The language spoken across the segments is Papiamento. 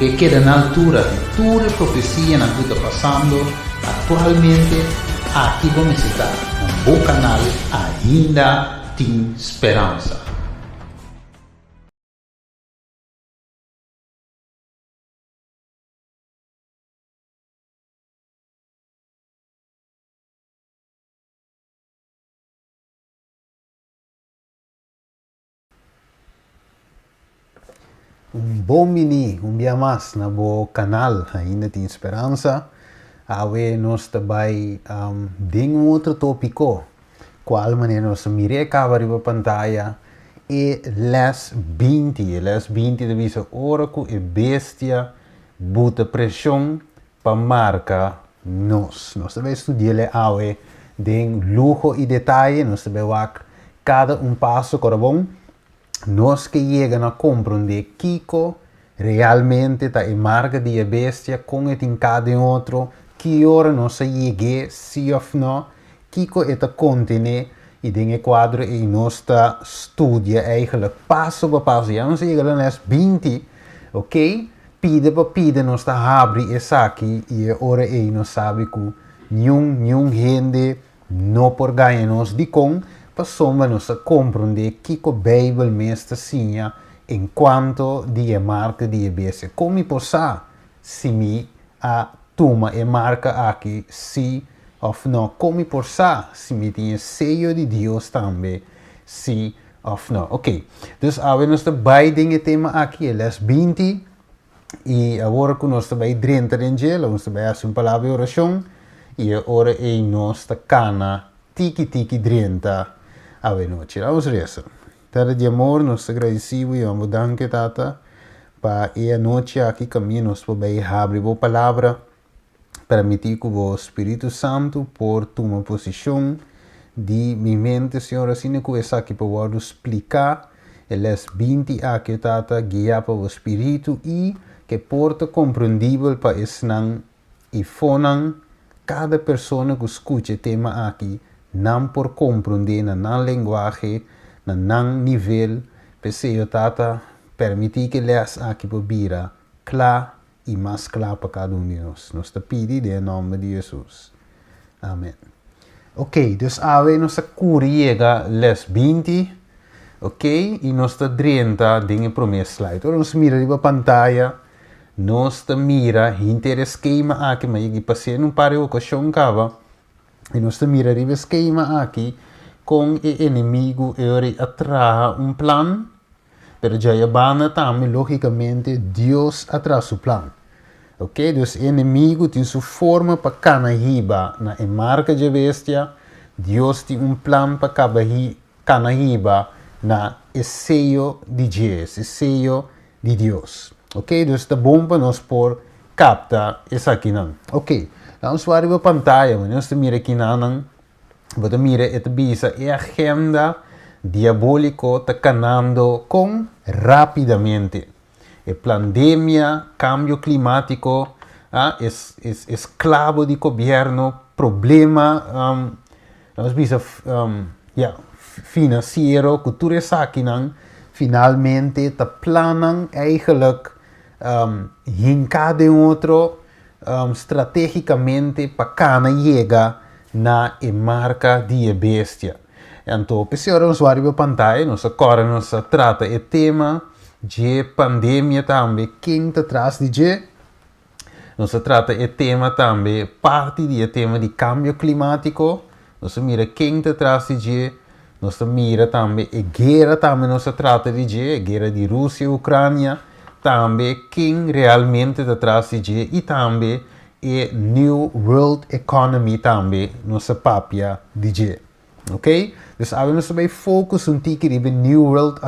ke keda na altura di tur e profesianan ku ta pasando aktualmente, aki bo mester ta na bo kanal Ainda Tin Speransa. Un bon bini un bia mas na bo kanal Ainda Tin Speransa. Awe nos ta bai den un otro topiko, kual manera nos ta mira e kaba riba pantaya, e les 20. E les 20 ta bisa ora ku e bestia buta preshon pa marka nos. Nos ta bai studi'el awe den luho i detaye, nos ta bai wak kada un paso kora bon. Nos ke yega na komprondé kiko realmente ta e marka di e bestia, kon e tin ka den otro, ki ora nos a yeg'é, si òf nò, kiko e ta kontené, i den e kuadro ei nos ta studia eigentlik paso pa paso. Ya nos a yega na les 20, ok, pida pa pida nos ta habri esaki i e ora ei nos sabi ku niun niun hende no por gaña nos. Dikon? Pasobra nos a komprondé kiko Beibel mes ta siña en kuanto di e marka di e bestia. Kon mi por sa si mi a tuma e marka aki sí òf nò? Kon mi por sa si mi tin e seyo di Dios tambe sí òf nò? Oké, dus awe nos ta bai den e tema aki, e lès 20, i awor ku nos ta bai drenta den dje, lo nos ta bai hasi un palabra di orashon, i e ora ei nos ta kana tiki tiki drenta awe nochi. Laga nos resa. Tata di amor, nos ta gradisí bo i bo danki, Tata, pa e anochi aki kaminda nos por bai habri bo palabra, permití ku bo Spiritu Santu por tuma posishon di mi mente, Señor, asina ku esaki por wòrdu spliká, e lès 20 aki, Tata, guiá pa bo Spiritu i ke por ta komprendibel pa esnan i fonan, kada persona ku skucha e tema aki, nan por komprendé na nan lenguahe, na nan nivel. P'esei, o Tata, permití ku e lès aki por bira kla i mas kla pa kada un di nos. Nos ta pidi den e nòmber di Hesus. Amen. Ok, dus awe nos a kuri yega lès 20, ok, i nos ta drenta den e promé slide. Ora nos mira riba pantaya, Nos ta mira hinter e skema aki, ma yegi pas'é un par di okashon kaba, i nos ta mira riba e skema aki kon e enemigu e ora a traha un plan, pero djaya banda tambe logikamente Dios a traha su plan. Ok, dus e enemigu tin su forma pa kana hiba na e marka dje bestia, Dios tin un plan pa kaba kana hiba na e seyo di dje, e seyo di Dios. Ok, dus ta bon pa nos por kapta esakinan. Ok, laat nos wak riba pantaya, wanneer nos ta mira kinanan, bo ta mira e ta bisa e agenda diabóliko ta kanando kon rápidamente. E plandemia, kambio klimátiko, ah, es, es, esklabo di gobièrnu, problema, um, Nos bisa, ya, financiero cu tur esakinan finalmente ta plannan eigenlijk hinca den otro strategicamente pa cana yega na e marca di e bestia. Anto p'esei ora nos wak riba pantaya nos a corda nos a trata e tema dje pandemia tambe ken ta tras di dje. Nos a trata e tema tambe, parti di e tema di kambio klimátiko. Nos a mira ken ta tras di dje. Nos ta mira tambe e guera tambe nos a trata di dje, e guera di Rusia i Ukrania. Tambe ken realmente ta tras di dje i tambe e New World Economy tambe nos a papia di dje. Ok, dus awe nos ta bay focus un tiki riba e New World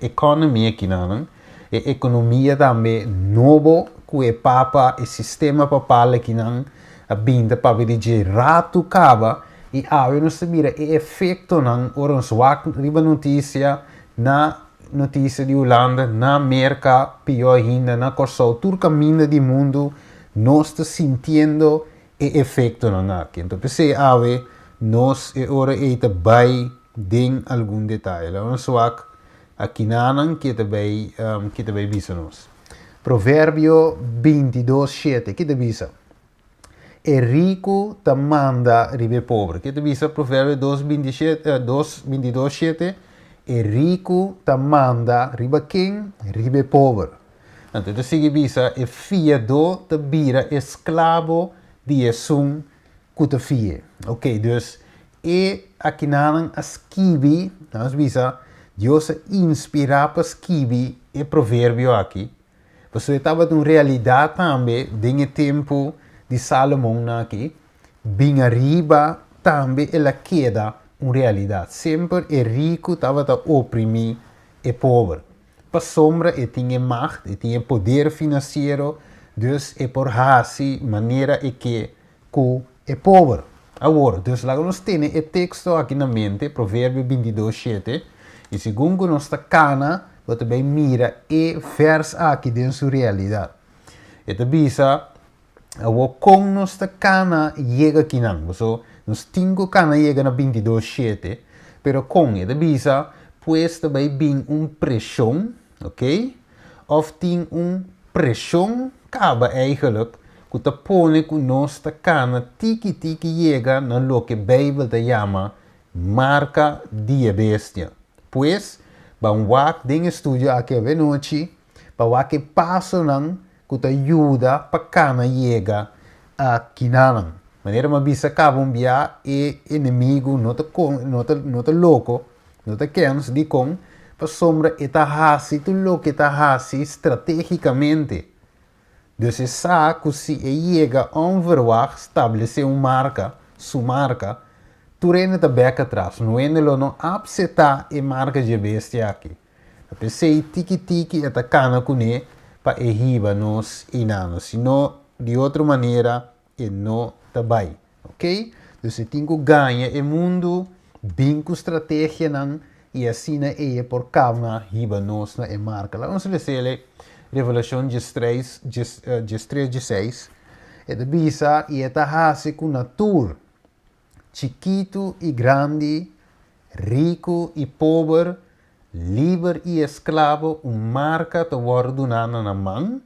Economy akinanan, e economia tambe nobo cu e papa, e sistema papal akinan a bin ta papia di dje ratu caba y awe nos ta mira e efectonan ora nos wak riba noticia na noticia di Hulanda, na Merca, pio ainda na Corsou, tur caminda di mundo nos ta sintiendo e efectonan aki. Enton p'esey awe nos e ora ey ta bay den algun detaye. Laga nos wak akinanan ke ta bay ke ta bay bisa nos. Proverbio 22, 7. Ki ta bisa? E riku ta manda riba e pober. Ki ta bisa Proverbio 2, 27, 2, 22, 7? E riku ta manda riba ken? Riba e pober. Anto ta sigui bisa e fiadó ta bira esklabo di esun ku ta fie. Ok, dus e akinanan a skibi, nos bisa, Dios a inspirá pa skibi e proverbio aki, pasobra e tabata un realidat tambe den e tempu di Salomon nan aki, bin ariba tambe el a keda un realidat. Semper e riku tabata oprimí e pober. Pasobra e tin e macht, e tin e poder finansiero, dus e por hasi manera e ke ku e pober. Awor, dus laga nos tene e teksto aki na mente, Proverbio 22, 7, i segun ku nos ta kana, bo ta bai mira e vèrs aki den su realidat. E ta bisa, Awor, kon nos ta kana yega kinan? Paso, nos tin ku kana yega na 22, 7, pero kon? E ta bisa, Pues ta bai bin un preshon, ok, òf tin un preshon kaba eigenlijk ku ta pone ku nos ta kana tiki tiki yega na loke Beibel ta yama marka di e bestia. Pues, ban wak den e studio aki avenochi pa wak e pasonan ku ta yuda pa kana yega akinanan. Manera mi a bisa kaba un bia e enemigu no ta no ta no ta loko, no ta kens dikon pasobra e ta hasi tur loke e ta hasi stratégikamente. Dus e sa ku si e yega onverwacht stablesé un marka, su marka, tur hende ta bèk atras. No hende lo no apsetá e marka dje bestia aki. Ta p'esei tiki tiki e ta kana kuné pa e hiba nos einano. Si no, di otro manera e no ta bai. Ok? Dus e tin ku gaña e mundu, bin ku strategianan i asina ei e por kaba hiba nos na e marka. Laga nos les'e Revelashon 13, 13, 16. E ta bisa, I e ta hasi ku na tur, chikitu i grandi, riku i pober, liber i esklabo, un marka ta wòrdu duná na nan man,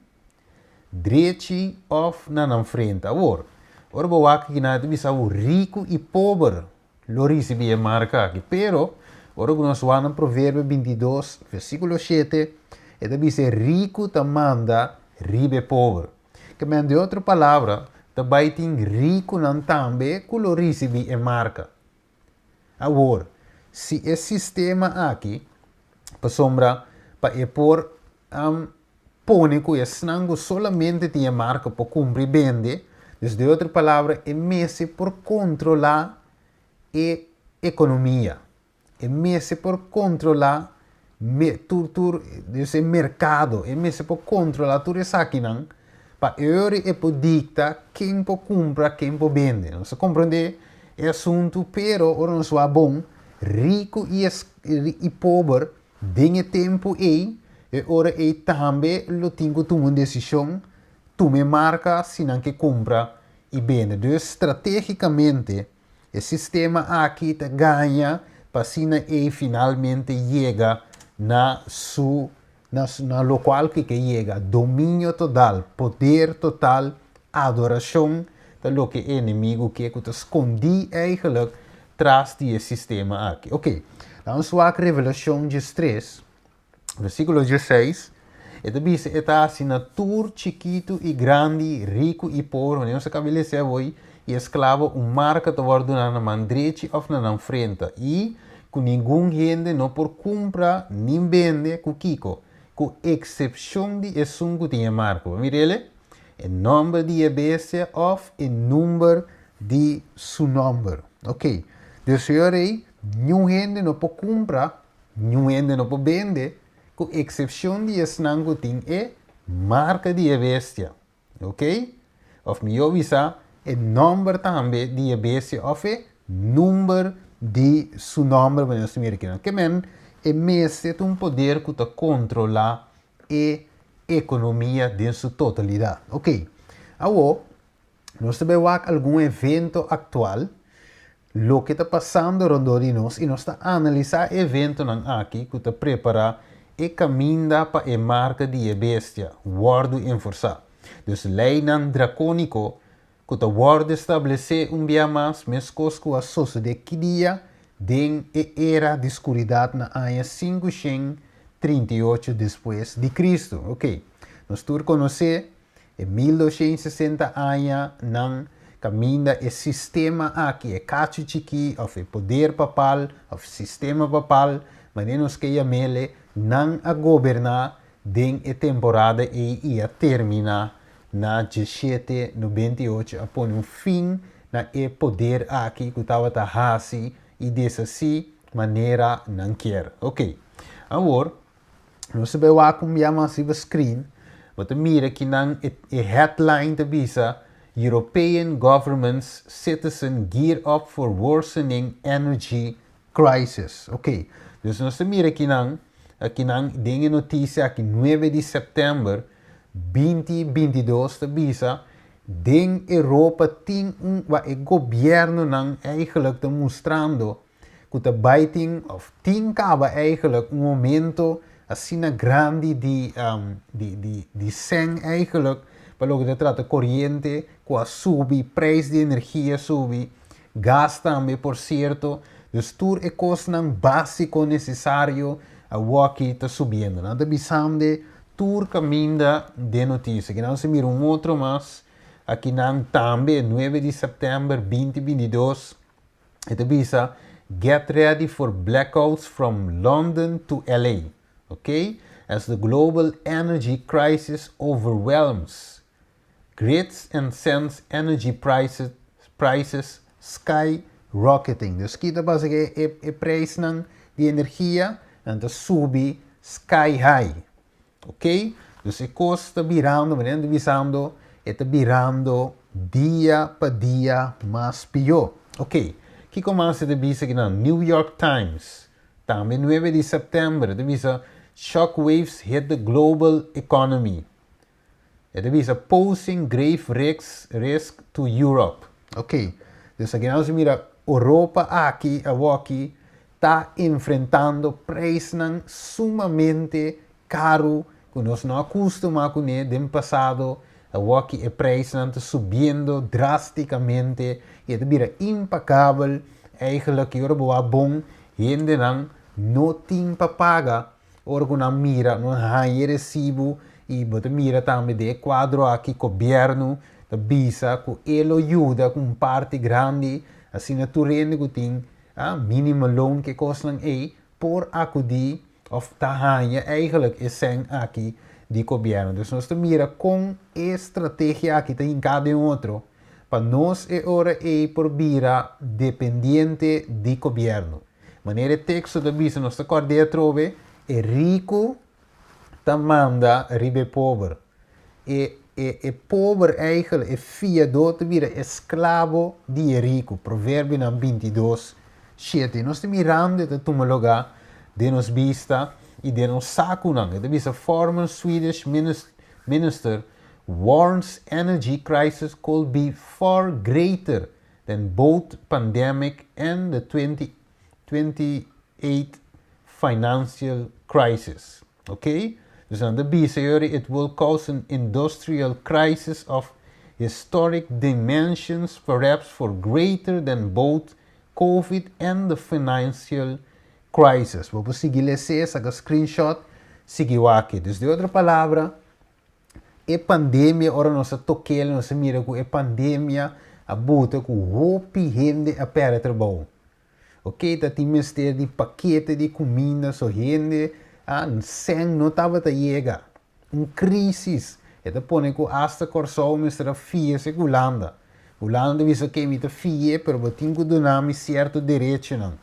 drechi òf na nan frente. Awor, ora bo wak aki nan e ta bisa bo riku i pober lo risibí e marka aki. Pero, ora ku nos wak na Proverbio 22, versíkulo 7, e ta bisa e riku ta manda riba e pober. Ke men di otro palabra, ta bai tin rikunan tambe ku lo risibí e marka. Awor, si e sistema aki, pasobra pa e por pone ku esnan ku solamente tin e marka por kumpra i bende, dus di otro palabra e mester por kontrolá e ekonomia, e mester por kontrolá tur tur dus e merkado, e mester por kontrolá tur esakinan pa e ora e por dikta ken por kumpra, ken por bende. Nos ta komprendé e asuntu, pero ora nos wak bon, riku i i pober Den e tempu ei, e ora ei tambe lo tin ku tuma un desishon, tuma e marka si nan ke kumpra i bende. Dus stratégikamente e sistema aki ta gaña pa asina ei finalmente yega na su na na lokual ku e ke yega, dominio total, poder total, adorashon ta loke e enemigu ke ku ta skondí eigelijk tras di e sistema aki. Ok, laga nos wak Revelashon 13, versíkulo 16. E ta bisa e ta hasi na tur chikitu i grandi, riku i pober, wanneer nos a kaba di lesa awor, i esklabo, un marka ta wòrdu duná na man drechi òf na nan frenta, i ku ningun hende no por kumpra ni bende ku kiko, ku eksepshon di esun ku tin e marka. Bo mira ele? E nòmber di e bestia òf e number di su nòmber. Ok, dus señor ei, niun hende no por kumpra, niun hende no por bende, ku eksepshon di esnan ku tin e marka di e bestia. Ok? Òf mihó bisa, e nòmber tambe di e bestia òf e number di su nòmber, manera nos ta mira akinan. Ke men, e mester ta un poder ku ta kontrolá e ekonomia den su totalidat. Ok, awor, Nos ta bai wak algun evento aktual, loke ta pasando rondó di nos i nos ta analisá e eventonan aki ku ta prepará e kaminda pa e marka di e bestia wòrdu enforsá. Dus leinan drakóniko ku ta wòrdu establesé un bia mas meskos ku a sosodé ki dia den e era di skuridat na aña 538 despues di Kristu. Ok, nos tur konosé e 1260 añanan kaminda e sistema aki, e kachu chikí òf e poder papal òf sistema papal, manera nos ke yam'ele, nan a goberná den e temporada ei i a terminá na 1798. A pone un fin na e poder aki ku tabata hasi i deshasí manera nan kier. Ok, awor nos ta bai wak un bia mas riba screen. Bo ta mira kinan e headline ta bisa: "European Governments Citizen Gear Up for Worsening Energy Crisis". Ok, dus nos ta mira akinan den e notisia aki 9 di sèptèmber 2022, ta bisa den Europa tin un e gobièrnunan eigenlijk ta mustrando ku ta bai tin òf tin kaba eigenlijk un momento asina grandi di sèn eigenlijk pa loke ta trata koriente ku a subi, preis di energia subi, gas tambe, por sierto. Dus tur e kosnan básiko nesesario awor ta subiendo. Nan ta bisando tur kaminda den notisia. Ku nos mira un otro mas akinan tambe 9 di sèptèmber 2022, e ta bisa: "Get ready for blackouts from London to LA". Ok? As the global energy crisis overwhelms grids and sends energy prices skyrocketing. Dus kita base e prijsnan di energia ta subi sky high. Ok? Dus e kos ta birando, manera bisando, ta birando dia pa dia mas pió. Ok. Kiko mas ta bisa aki na New York Times? Tambe 9 di sèptèmber, ta bisa: "Shockwaves hit the global economy". Ta bisa: "Posing grave risk to Europe". Ok. Dus aki nos mira Europa aki, aki, ta enfrentando prijsnan sumamente karu ku nos no a kustumá kuné den pasado. Aki e prijsnan ta subiendo drástikamente i ta bira impagabel eigenlijk. Ora bo bon hendenan no tin pa paga ora ku nan mira nan haña resibo. I bo ta mira tambe den kuadro aki gobièrnu ta bisa ku e lo yuda ku un parti grandi asina tur hende ku tin minimum loan ku kosnan ei por akudí òf ta haña eigenlijk e sèn aki di gobièrnu. Dus nos mira kon e strategia aki ta den kada otro pa nos e ora ei por bira dependiente di gobièrnu. Manera teksto ta bisa, nos ta kòrda atrobe, e riku ta manda riba pober. E pober eigenlijk e fiadó ta bira esklabo di riku. Proverbio 22, 7. Nos ta mirando ta tuma lugá den nos bista i den nos sakunan. Ta bisa: "Former Swedish minister warns energy crisis could be far greater than both pandemic and the 2028 financial crisis". Ok? Dus dan ta bisa, "It will cause an industrial crisis of historic dimensions, perhaps far greater than both COVID and the financial crisis". Bo por sigui lesa, saka screenshot, sigui aki. Dus den otro palabra, e pandemia, ora nos toka, nos mira ku e pandemia a buta ku hopi hende a pèrdè trabou. Ok, ta tin mester di pakete di kuminda, so hende, sèn no tabata yega. Un krísis. E ta pone ku hasta Kòrsou mester a fia ku Hulanda. Hulanda bisa ku mi ta fia, pero bo tin ku duna mi sierto derechonan.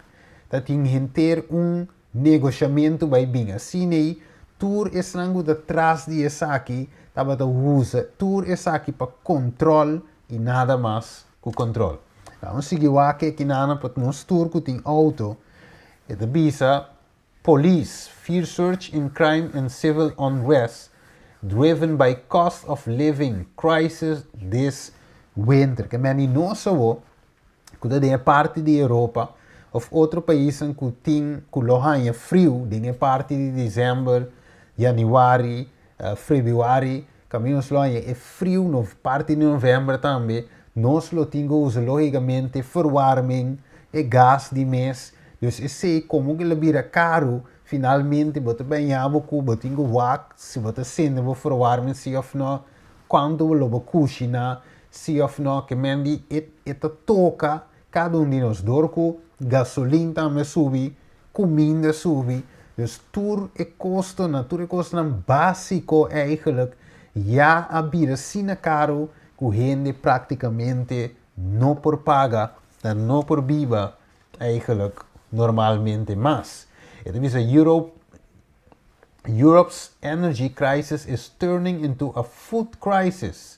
Ta tin henter un negoshamentu bai bin. Asina ei, tur esnan ku tras di esaki, tabata usa tur esaki pa kontrol i nada mas ku kontrol. Ban sigui aki na pa nos tur ku tin outo. E ta bisa: "Police fear surge in crime and civil unrest driven by cost of living crisis this winter". Ke men nos ku ta parti di Europa. òf otro paisnan ku tin ku lo haña friu den e parti di desèmber, yanüari, febrüari, kaminda nos lo haña e friu no parti di novèmber tambe, nos lo tin ku usa lógikamente verwarming, e gas di mes. Dus esei komo ku el a bira karu, finalmente bo ta baña bo ku bo tin ku wak si bo ta sende bo verwarming si òf no, kuantu lo bo kushiná si òf no, ke men di e e ta toka kada un di nos dor ku gasolin tambe a subi, kuminda a subi, dus tur e kostonan, tur e kosnan básiko eigenlijk ya a bira asina karu ku hende práktikamente no por paga, nan no por biba eigenlijk normalmente mas. E ta bisa Europe Europe's energy crisis is turning into a food crisis.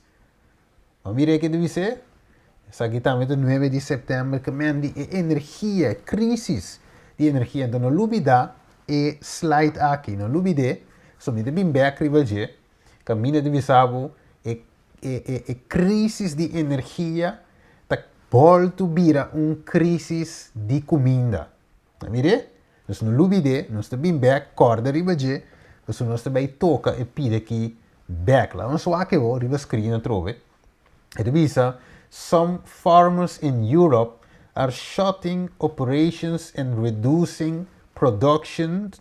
Bo mira ke ta bis'é? Esaki tambe ta nuebe di sèptèmber ke men di e energia, e krísis di energia. Enton no lubidá e slide aki, no lubid'é, so mi ta bin bèk riba dje, kaminda ta bisa bo e e e krísis di energia ta bòltu bira un krísis di kuminda. Ta mir'é? Nos no lubid'é, nos ta bin bèk, kòrda riba dje, pasobra nos ta bai toka e pida aki bèk. Laga nos wak awor riba screen atrobe. E ta bisa, Some farmers in Europe are shutting operations and reducing production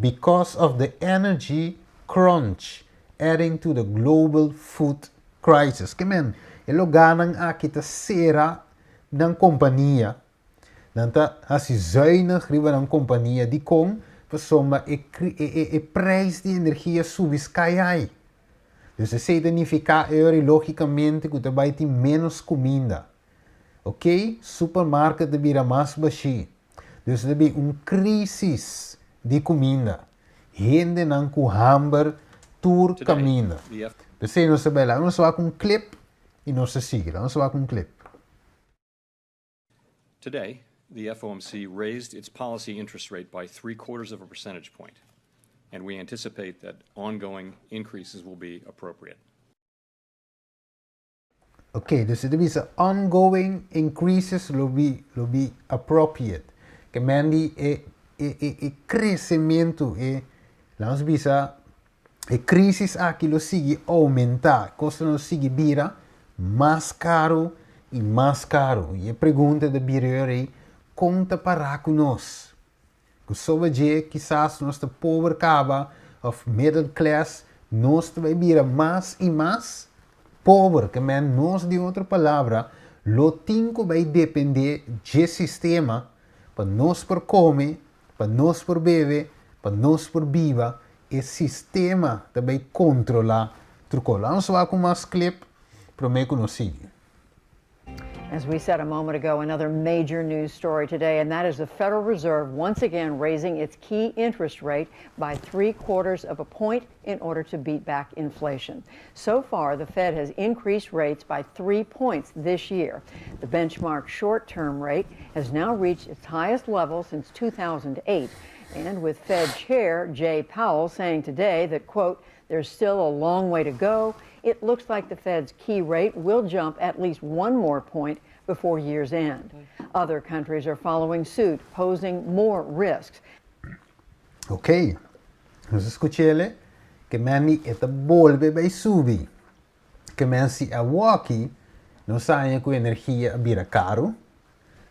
because of the energy crunch, adding to the global food crisis. Ke men, e logánan aki ta sera nan kompania. Nan ta hasi zuinig riba nan kompania. Dikon? Pasobra e e preis di energia subi sky high. Dus esei ta nifiká e ora lógikamente ku ta bai tin ménos kuminda. Oké, supermarket ta bira mas bashí. Dus ta bin un krísis di kuminda. Hendenan ku hamber tur kaminda. P'esei nos ta bai laga nos wak un klip i nos ta sigui. Laga nos wak un klip. Today, the FOMC raised its policy interest rate by three quarters of a percentage point, and we anticipate that ongoing increases will be appropriate. Ok, dus e ta bisa ongoing increases lo be lo be appropriate. Ke men di e e e e kresementu e laat nos bisa e krisis aki lo sigui oumentá, kosnan lo sigui bira mas karu i mas karu. I e pregunta ta bira ora ei, kon ta pará ku nos? Ku soba dje kisas nos ta pober kaba òf middle class, nos ta bai bira mas i mas pober. Ke men nos, den otro palabra, lo tin ku bai dependé dje sistema pa nos por kome, pa nos por bebe, pa nos por biba, e sistema ta bay controla tur cos. Laat nos wak un mas clip prome cu nos sigui. As we said a moment ago, another major news story today, and that is the Federal Reserve once again raising its key interest rate by three quarters of a point in order to beat back inflation. So far, the Fed has increased rates by three points this year. The benchmark short term rate has now reached its highest level since 2008. And with Fed Chair Jay Powell saying today that, quote, there's still a long way to go, it looks like the Fed's key rate will jump at least one more point before year's end. Other countries are following suit, posing more risks. Ok, nos a skuch'é ke men di e ta bolbe bai subi. Ke men si awoki nos sa ku energia a bira karu,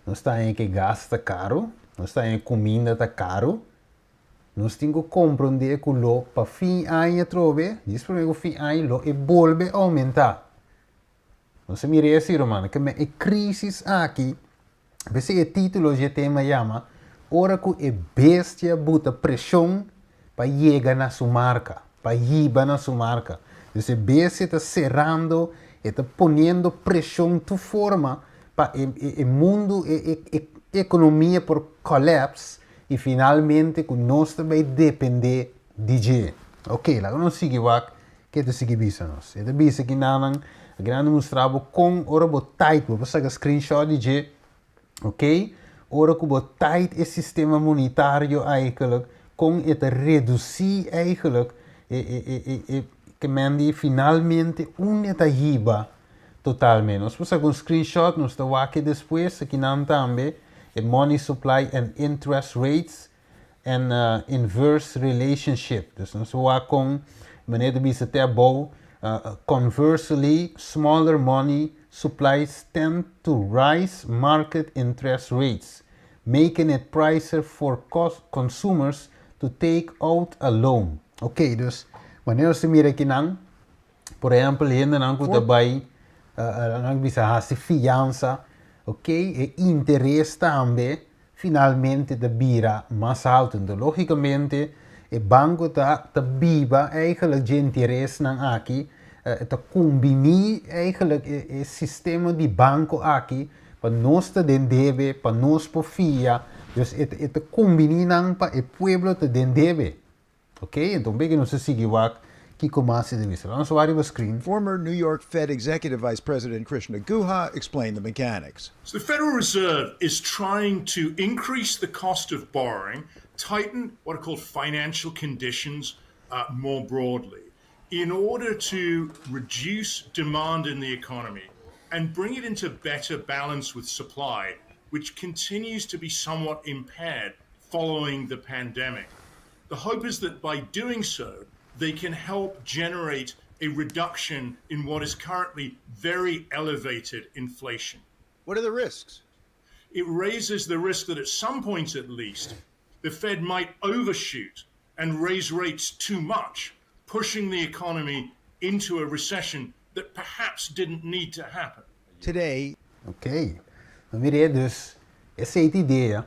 nos ta ku gas ta karu, nos ta kuminda ta karu, nos tin ku komprondé ku lo pa fin aña trobe, dis promé ku fin aña lo e bolbe oumentá. Nos a mira esei, ruman, ke e krísis aki, p'esei e título di e tema yama, ora ku e bestia buta preshon pa yega na su marka, pa hiba na su marka. Entonces e bestia ta serando, ta poniendo preshon tur forma pa e mundu, e ekonomia por collapse i finalmente ku nos ta bai dependé di dje. Ok, laga nos sigui wak ke ta sigui bisa nos. E ta bisa ku nan grande mustra bo kon ora bo tight, bo por saka screenshot di dje, ok? Ora ku bo tight e sistema monetario eigenlijk, kon e ta redusí eigenlijk e ke men di finalmente un e ta hiba totalmente. Nos por saka un screenshot, nos ta wak despues, akinan tambe. E money supply and interest rates and inverse relationship. Dus nos a wak kon manera ta bisa te abou, conversely, smaller money supplies tend to rise market interest rates, making it pricier for consumers to take out a loan. Ok, dus manera nos ta mira akinan, por ehempel hendenan ku ta bai nan bisa hasi fiansa, ok, e interes tambe finalmente ta bira mas haltu. Enton logicamente e banco ta biba eigenlijk dje interesnan aki, ta cumbini eigenlijk e sistema di banco aki pa nos ta den debe, pa nos por fia, dus e ta cumbini nan pa e pueblo ta den debe. Ok, enton beke nos ta sigui wak kiko mas e ta bisa. Laat nos wak riba screen. Former New York Fed Executive Vice President Krishna Guha explained the mechanics. So the Federal Reserve is trying to increase the cost of borrowing, tighten what are called financial conditions more broadly, in order to reduce demand in the economy and bring it into better balance with supply, which continues to be somewhat impaired following the pandemic. The hope is that by doing so, they can help generate a reduction in what is currently very elevated inflation. What are the risks? It raises the risk that at some point at least, the Fed might overshoot and raise rates too much, pushing the economy into a recession that perhaps didn't need to happen. Today. Ok. No mir'é dus esei ta idea,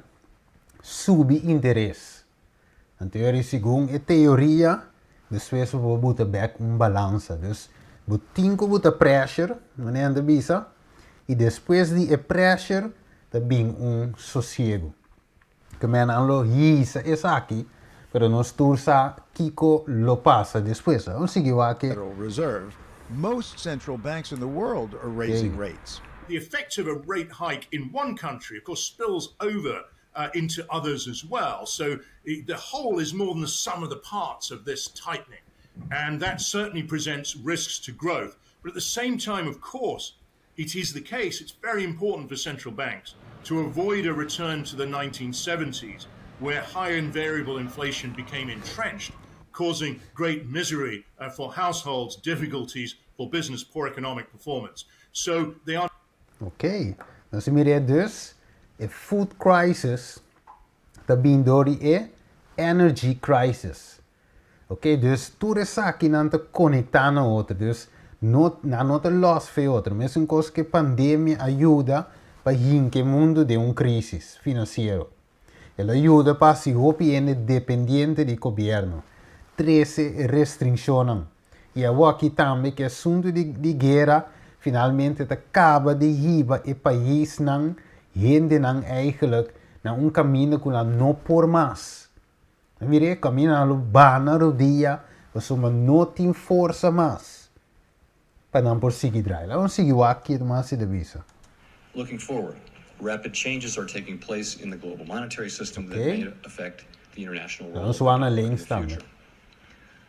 subi interes. Anto yori segun e teoria, despues bo por buta bek un balansa. Dus bo tin ku buta pressure, manera nan ta bisa, i despues di e pressure ta bin un sosiego. Ke men nan lo hisa esaki, pero nos tur sa kiko lo pasa despues. Nos sigui wak e. Federal Reserve, most central banks in the world are raising rates. The effect of a rate hike in one country, of course, spills over into others as well. So the whole is more than the sum of the parts of this tightening. And that certainly presents risks to growth. But at the same time, of course, it is the case, it's very important for central banks to avoid a return to the 1970s, where high and variable inflation became entrenched, causing great misery for households, difficulties for business, poor economic performance. So they are Ok, nos a mira dus e food crisis ta bin door di e energy crisis. Ok, dus tur esakinan ta conecta na otro, dus no, nan no ta los fe otro. Mesun cos cu e pandemia a yuda pa hinca e mundo den un crisis financiero. El a yuda pa haci hopi hende dependiente di gobierno, trece restriccionnan. I awoki tambe ku e asuntu di guera finalmente ta kaba di hiba e paisnan, hendenan eigenlijk, na un kaminda ku nan no por mas. Nan mira e kaminda nan lo baha nan rodia pasobra no tin forsa mas pa nan por sigui drai. Laga nos sigui wak kier mas si ta bisa. Looking forward, rapid changes are taking place in the global monetary system that may affect the international Laga role nos of wak na the dollar in links the tambe. future.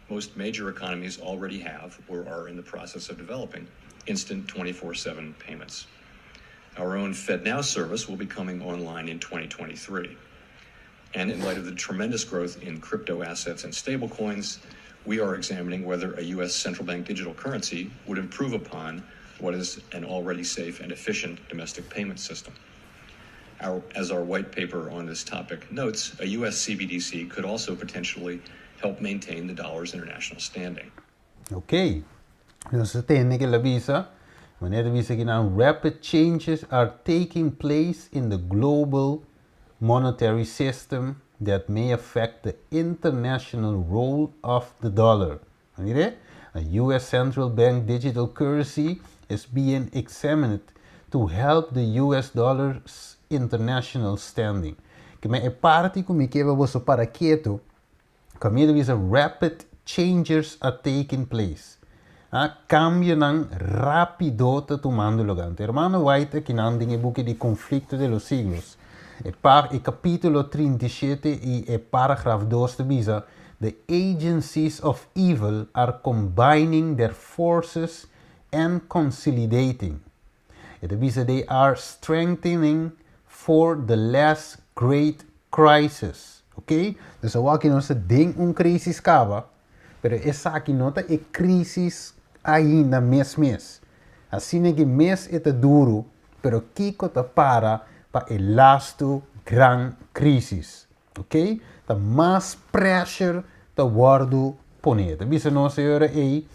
Most major economies already have or are in the process of developing instant 24/7 payments. Our own FedNow service will be coming online in 2023. And in light of the tremendous growth in crypto assets and stablecoins, we are examining whether a U.S. central bank digital currency would improve upon what is an already safe and efficient domestic payment system. Our, as our white paper on this topic notes, a U.S. CBDC could also potentially help maintain the dollar's international standing. Ok, nos a tende ke el a bisa, manera ta bisa kinan rapid changes are taking place in the global monetary system that may affect the international role of the dollar. Mire, a US central bank digital currency is being examined to help the US dollar's international standing. Ke men e parti ku mi ke pa boso para ketu, kaminda ta bisa rapid changes are taking place. A Cambionan rapido ta tumando lugar. Anto hermano White a kinan den e buki di Conflicto de los Siglos, e par e capitulo 37 y e paragraf 2 ta bisa, The agencies of evil are combining their forces and consolidating. E ta bisa they are strengthening for the last great crisis. Ok? Dus awor aki nos ta den un crisis caba, pero esaki no ta e crisis ainda mes mes. Asina ki mes e ta duro, pero kico ta para pa e lastu gran crisis? Ok? Ta mas pressure ta wordo pone. Ta bisa nos e ora ey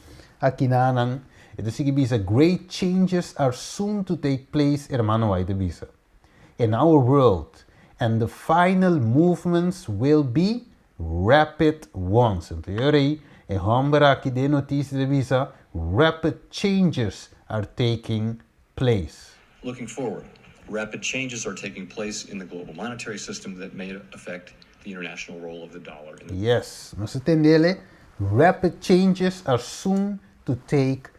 akinanan, e ta sigui bisa, Great changes are soon to take place, hermano White ta bisa, in our world, and the final movements will be rapid ones. Anto e ora ey e homber aki den noticia ta bisa, Rapid changes are taking place. Looking forward, rapid changes are taking place in the global monetary system that may affect the international role of the dollar in the. Yes, nos a tendele, rapid changes are soon to take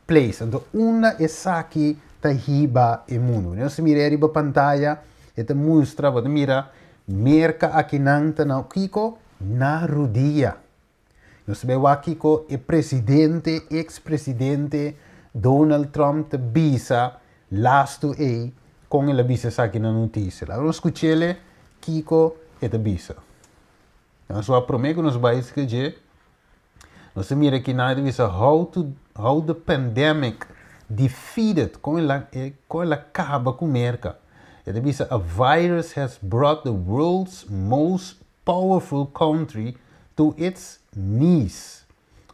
place. Anto unda esaki ta hiba e mundu? Nos a mira riba pantaya, e ta mustra, bo ta mira Merca akinan ta na kiko? Na rudia. Nos ta bay wak kiko e presidente, ex presidente Donald Trump ta bisa lastu ey con el a bisa esaki na noticia. Laga nos scuchele kiko e ta bisa. Nos wak prome cu nos bay scuche, nos ta mira kinan e ta bisa how to how the pandemic defeated, con el a con el a caba cu Merca. E ta bisa a virus has brought the world's most powerful country to its knees.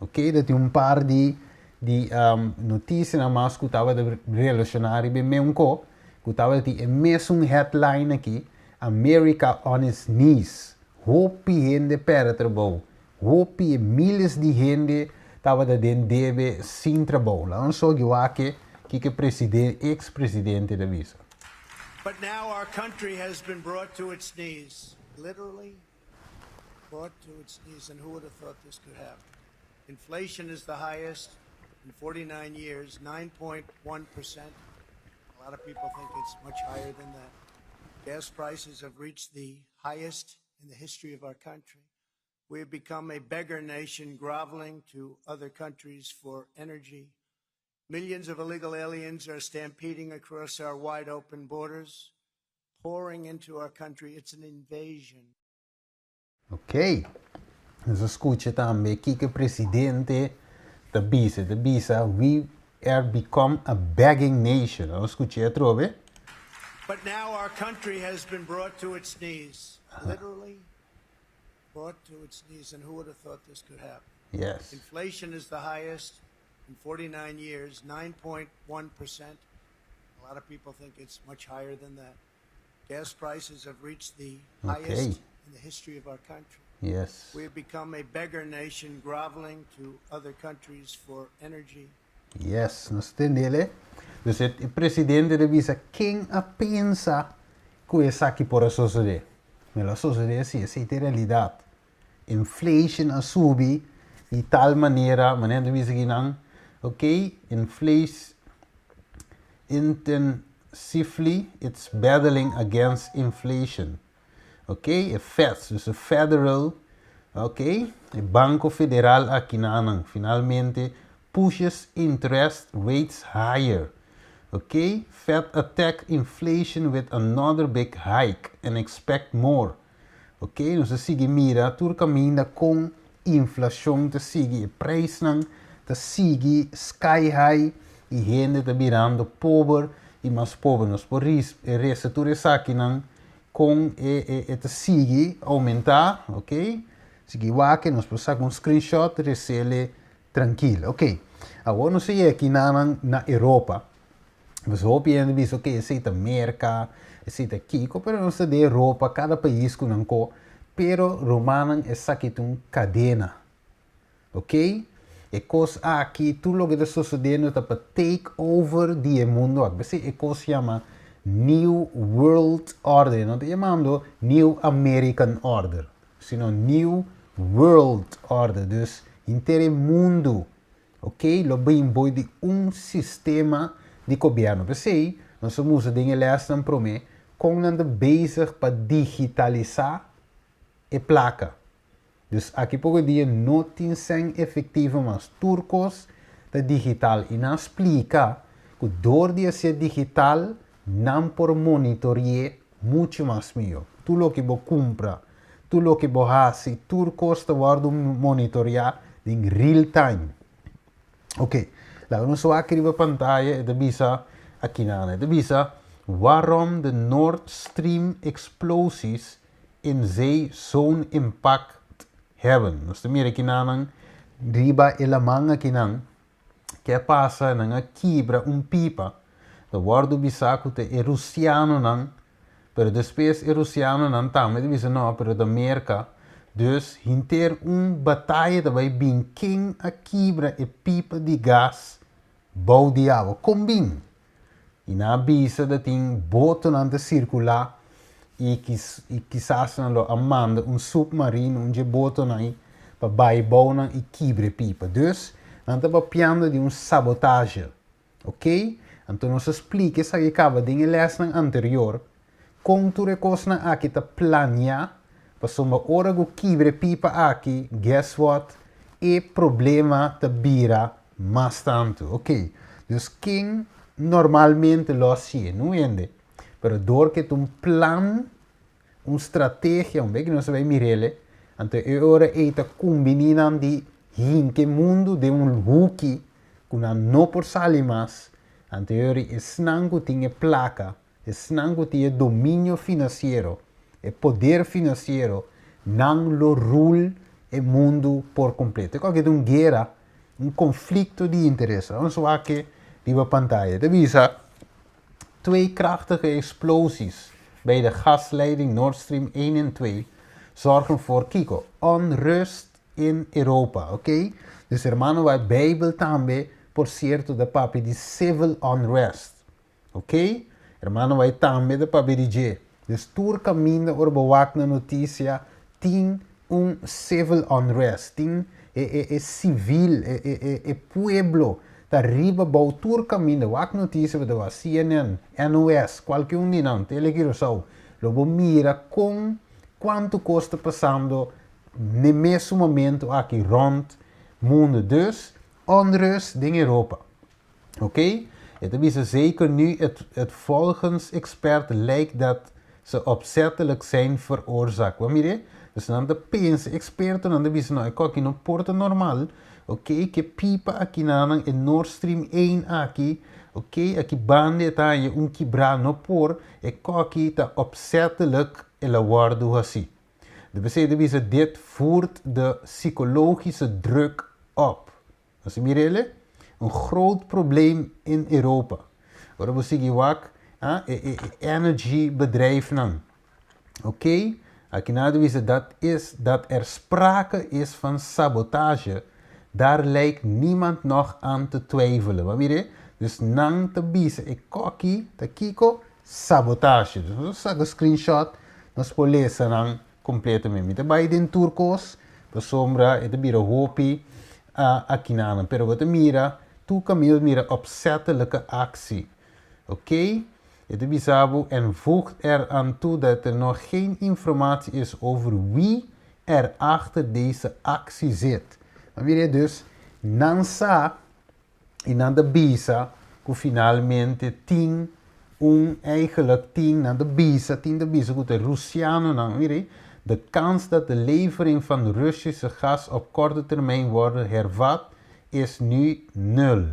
Ok, ta tin un par di di noticianan mas cu tabata relaciona riba e meun co, cu tabata tin e mesun headline aki, America on its knees. Hopi hende perde trabou, hopi miles di hende tabata den debe sin trabou. Laga nos ogi wak kiko e presidente, ex presidente ta bisa. But now our country has been brought to its knees. Literally brought to its knees, and who would have thought this could happen? Inflation is the highest in 49 years, 9.1%. A lot of people think it's much higher than that. Gas prices have reached the highest in the history of our country. We have become a beggar nation, groveling to other countries for energy. Millions of illegal aliens are stampeding across our wide open borders, pouring into our country. It's an invasion. Ok. Nos a scucha tambe kiko presidente ta bisa. Ta bisa, we are become a begging nation. Nos scucha atrobe. But now our country has been brought to its knees. Literally brought to its knees. And who would have thought this could happen? Yes. Inflation is the highest in 49 years, 9.1%. A lot of people think it's much higher than that. Gas prices have reached the highest in the history of our country. Yes. We have become a beggar nation, groveling to other countries for energy. Yes, nos tendele. Dus e presidente ta bisa ken a pensa cu esaki por a sosode. Melo a sosode si, esey ta e realidad. Inflation a subi di tal manera, manera ta bisa kinan, ok, inflation intensively it's battling against inflation. Ok, e Fed, dus e Federal, ok, e Banco Federal akinanan, finalmente pushes interest rates higher. Ok, Fed attack inflation with another big hike and expect more. Ok, nos a sigui mira tur caminda con inflacion ta sigui, e prijsnan ta sigui sky high y hende ta birando pober y mas pober. Nos por reza tur esakinan con e ta sigui aumenta, ok. Sigui wak, nos por saca un screenshot, resele trankil. Ok, awor nos a yega kinanan na Europa. Nos hopi hende bisa, ok, esei ta Merca, esei ta kiko, pero nos ta den Europa, cada pais cu nan ko, pero rumannan esaki ta un cadena. Ok, e cos aki, tur loke ta sucediendo ta pa take over di e mundo aki. P'esei e cos yama New World Order, e no ta yamando New American Order, sino New World Order. Dus henter e mundo, ok, lo bin boy di un sistema di gobierno. P'esei nos a musa den e lesnan prome con nan ta bezig pa digitalisa e placa. Dus aki poko dia no tin sèn efektivo mas. Tur kos ta digital i nan splika ku dor di a ser digital nan por monitori'é. Muchu mas mihó. Tur loke bo kumpra, tur loke bo hasi, tur kos ta wòrdu monitoriá den real time. Ok, laga nos wak riba pantaya e ta bisa akinan. E ta bisa, Waarom de Nord Stream explosies in zee zo'n impact hebben. Nos ta mira akinanan riba e laman akinan. Ke a pasa? Nan a kibra un pipa. Ta wòrdu bisa ku ta e rusianonan, pero despues e rusianonan tambe ta bisa no, pero ta Merka. Dus hinter un bataya ta bai bin ken a kibra e pipa di gas bou di awa. Kon bin? I nan a bisa ta tin botonan ta sirkulá i i kisas nan lo a manda un supmarino, un dje botonan ei, pa bai bou nan i kibra e pipa. Dus, nan ta papiando di un sabotahe. Oké? Anto nos a splika esaki kaba den e lèsnan anterior, kon tur e kosnan aki ta planiá, pasobra ora ku kibra e pipa aki, guess what, e problema ta bira mas tantu. Oké, dus ken normalmente lo hasié? No hende. Pero dor ke ta un plan, un strategia, un bek nos a bai mir'el, anto e ora ei ta kumbiní nan di hinka e mundu den un huki ku nan no por sali mas, anto e ora ei esnan ku tin e plaka, esnan ku tin e dominio finansiero, e poder finansiero, nan lo rule e mundu por kompleto. E kòke ta un guera, un konflikto di interes. Nos wak riba pantaya. Ta bisa, Twee krachtige explosies bij de gasleiding Nord Stream 1 en 2 zorgen voor kiko? Onrust in Europa, oké? Dus hermano, bai Bijbel tambe, por cierto, ta papia di civil unrest. Oké? Hermano, bai tambe ta papia di dje. Dus tur kaminda ora bo wak na notisia tin un civil unrest, tin e e e civil, e e e e pueblo ta riba bou tur kaminda. Wak notisia bo ta wak CNN, NOS, kualke un di nan, Tele Curaçao, lo bo mira kon kuantu kos ta pasando n'e mesun momento aki rònt mundu. Dus onrust den Europa. Ok, e ta bisa zeker nu het het volgens expert lijkt dat ze opzettelijk zijn veroorzaakt. Bo a mira? Dus nan ta pensa, expertonan ta bisa no e koki no por ta normal, ok, ke pipa aki nanan e Nord Stream 1 aki, ok, aki banda e ta haña un kibrá no por, e koki ta opzettelijk el a wòrdu hasi. De p'esei ta bisa dit voert de psychologische druk op. Nos a mira el, un groot probleem in Europa. Ora bo sigui wak ah, e, e, e energy bedrijfnan. Oké, aki nan ta bisa dat is dat er sprake is van sabotage, daar lijkt niemand nog aan te twijfelen. Bo a mira? Dus nan ta bisa e koki ta kiko? Sabotage. Dus nos a saka screenshot, nos por lesa nan Completamente. Mi ta bai den tur cos, pasobra e ta bira hopi akinanan. Pero bo ta mira, tur caminda bo ta mira opzettelijke actie. Ok? E ta bisa bo, en voegt er aan toe dat er nog geen informatie is over wie er achter deze actie zit. Ma mira dus, nan sa I nan ta bisa ku finalmente tin un eigenlijk tin, nan ta bisa, tin ta bisa ku ta e Rusianonan, mira ei, de kans dat de levering van Russische gas op korte termijn worden hervat is nu nul.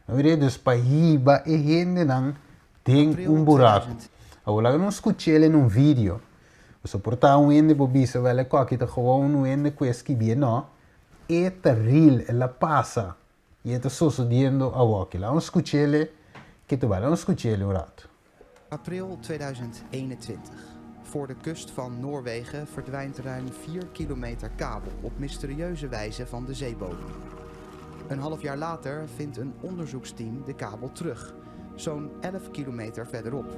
Mira ei, dus pa hiba e hendenan den April un buraku. 2000. Awor laga nos skuch'el en un video. Pasobra por ta un hende por bisa, wèl e kòki ta gewoon un hende ku e skibié, no. E ta real, el a pasa y e ta sosodiendo awoki. Laat ons scuchele ke ta bai. Laat ons scuchele un rato. April 2021. Voor de kust van Noorwegen verdwijnt ruim 4 kilometer kabel op mysterieuze wijze van de zeebodem. Een half jaar later vindt een onderzoeksteam de kabel terug, zo'n 11 kilometer verderop.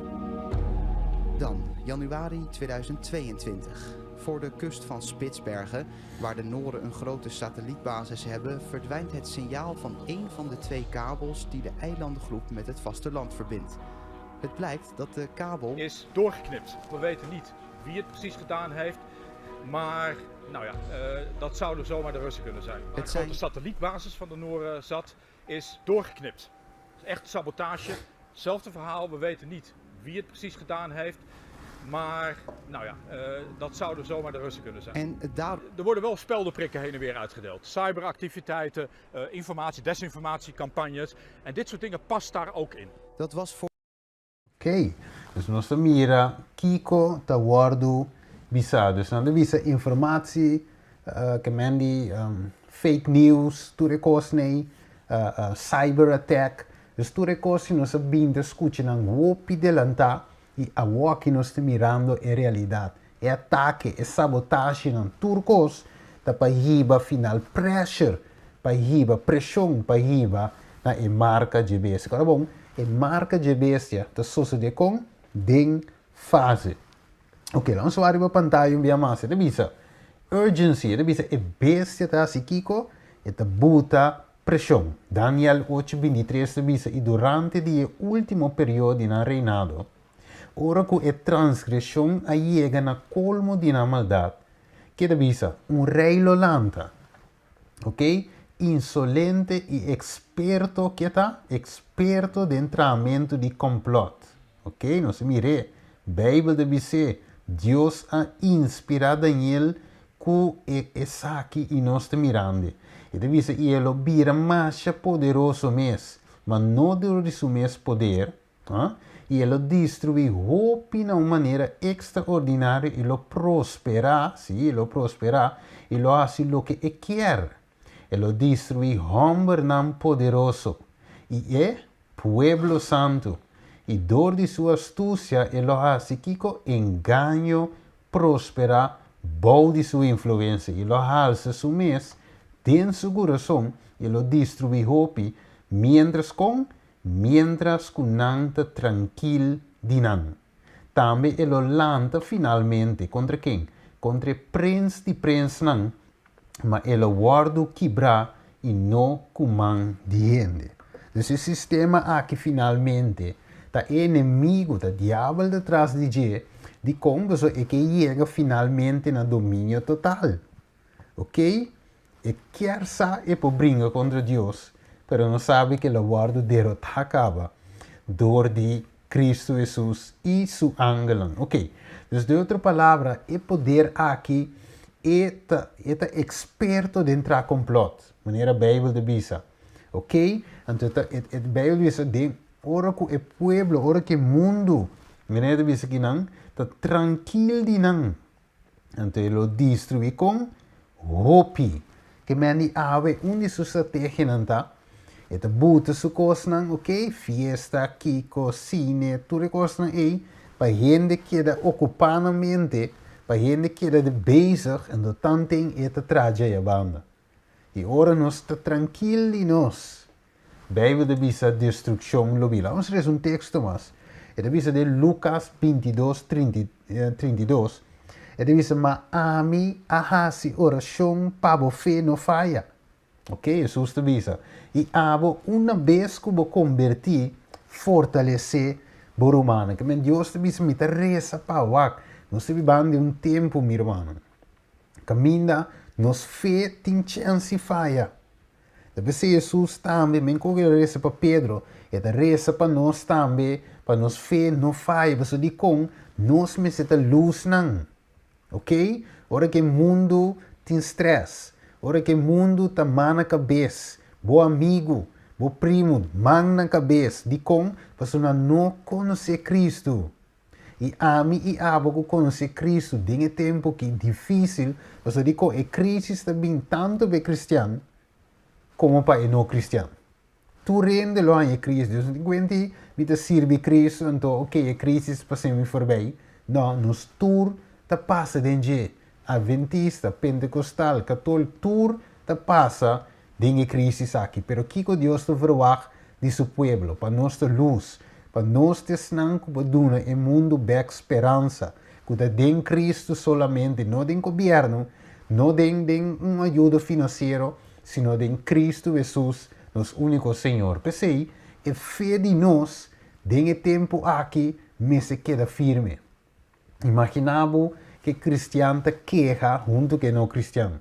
Dan januari 2022. Voor de kust van Spitsbergen, waar de Noren een grote satellietbasis hebben, verdwijnt het signaal van één van de twee kabels die de eilandengroep met het vasteland verbindt. Het blijkt dat de kabel is doorgeknipt. We weten niet wie het precies gedaan heeft, maar nou ja, eh, dat zouden zomaar de Russen kunnen zijn. Waar Het de zijn grote satellietbasis van de Noren zat, is doorgeknipt. Echt sabotage. Hetzelfde verhaal, we weten niet wie het precies gedaan heeft. Maar nou ja, dat zouden zomaar de Russen kunnen zijn. En daar... Er worden wel speldenprikken heen en weer uitgedeeld. Cyberactiviteiten, informatie, desinformatiecampagnes. En dit soort dingen past daar ook in. Dat was voor... Oké, dus nos ta mira kiko ta wòrdu bisá. Dus nan ta bisa informatie, ke men di fake news, tur e kosnan ei, cyber attack. Dus tur e kos si nos a bin ta skucha nan hopi delantá i awoki nos ta mirando e realidat. E atake, e sabotashenan, tur kos ta pa hiba final pressure, pa hiba preshon, pa hiba na e marka dje bestia. Ora bon, e marka dje bestia ta sosodé kon? Den fase. Ok, laga nos wak riba pantaya un bia mas. E ta bisa, urgency, e ta bisa e bestia ta hasi kiko? E ta buta preshon. Daniel ocho bintitres ta bisa, i durante di e ultimo periodo di nan reinado, ora ku e transgreshon a yega na kolmo di nan maldat, ke ta bisa? Un rei lo lanta. Ok, insolente i eksperto ke ta? Eksperto den trahamentu di kòmplòt. Ok, nos a mir'é. Beibel ta bis'é, Dios a inspirá Daniel ku e esaki i nos ta mirand'e. E ta bisa i e lo bira masha poderoso mes, ma no dor di su mes poder, I e lo destruí hopi na un manera ekstraordinario i lo prosperá, sí, e lo prosperá i lo hasi loke e kier. E lo destruí hòmbernan poderoso i e pueblo santu, i dor di su astusia e lo hasi kiko? Engaño prosperá bou di su influensia i lo halsa su mes den su kurason i lo destruí hopi, miéntras kon Miéntras ku nan ta trankil di nan. Tambe e lo lanta finalmente, kontra ken? Kontra e prens di prensnan, ma e lo wòrdu kibrá i no ku man di hende. Dus e sistema aki finalmente ta e enemigu, ta diabel ta tras di dje, dikon? Pasobra e ke yega finalmente na dominio total. Ok, e kier sa e por bringa kontra Dios, pero no sabi ke lo wòrdu derotá kaba dor di Kristu Hesus i Su angelnan. Ok, dus den otro palabra, e poder aki e ta e ta eksperto den traha komplòt, manera Beibel ta bisa. Ok, anto e ta e e Beibel ta bisa den ora ku e pueblo, ora ku e mundu, manera e ta bisa kinan, ta trankil di nan. Anto e lo destruí kon hopi. Ke men di awe un di su strategianan ta, e ta buta su kosnan, ok, fiesta, kiko, sine, tur e kosnan ei, pa hende keda okupá nan mente, pa hende keda de bezig, anto tanten e ta traha djei abanda. I ora nos ta trankil di nos, Beibel ta bisa destrukshon lo bira. Vamos lesa un teksto mas. E ta bisa den Lukas 22, 32. E ta bisa, Ma ami a hasi orashon pa bo fe no faya. Ok, Hesus ta bisa. I abo, una bes ku bo kombertí, fortalesé bo rumannan. Ke men Dios ta bisa, mi ta resa pa wak. Nos ta bibando den un tempu, mi rumannan, kaminda nos fe tin chèns di faya. Ta p'esei Hesus tambe, men ku el a resa pa Pedro, e ta resa pa nos tambe, pa nos fe no faya, pasobra dikon nos mester ta lusnan. Ok? Ora ku e mundu tin strès, ora ku e mundu ta man na kabes, bo amigu, bo primu man na kabes, dikon? Pasobra nan no konosé Kristu. I ami i abo ku konosé Kristu den e tempu ki difísil, pasobra dikon e krísis ta bin tantu pa e kristian komo pa e no kristian. Tur hende lo haña e krísis. Dios no tin kuenta i mi ta sirbi Kristu, anto oke e krísis pas'é mi forbei. No, nos tur ta pasa den dje. Adventista, pentekostal, katóliko, tur ta pasa den e krísis aki. Pero kiko Dios ta verwagt di su pueblo? Pa nos ta lus, pa nos ta esnan ku por duna e mundu bèk speransa, ku ta den Kristu solamente, no den gobièrnu, no den den un ayudo finansiero, sino den Kristu Hesus, nos úniko Señor. P'esei, e fe di nos den e tempu aki mester keda firme. Imaginá bo ku e kristian ta keha huntu ku e no kristian.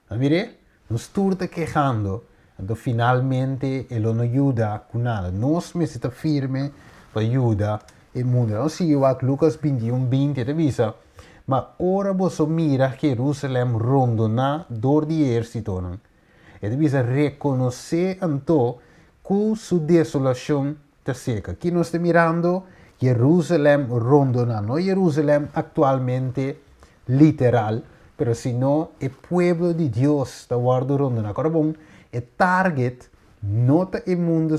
A mir'é? Nos tur ta kehando, anto finalmente e lo no yuda ku nada. Nos mester ta firme pa yuda e mundu. Nos sigui wak Lukas 21, 20, e ta bisa, Ma ora boso mira Jerusalèm rondoná dor di ehérsitonan, e ta bisa, rekonosé anto ku su desolashon ta serka. Ki nos ta mirando? Jerusalèm rondoná. No Jerusalèm aktualmente literal, pero sino e pueblo di Dios ta wòrdu rondoná. Kòrda bon, e target no ta e mundu,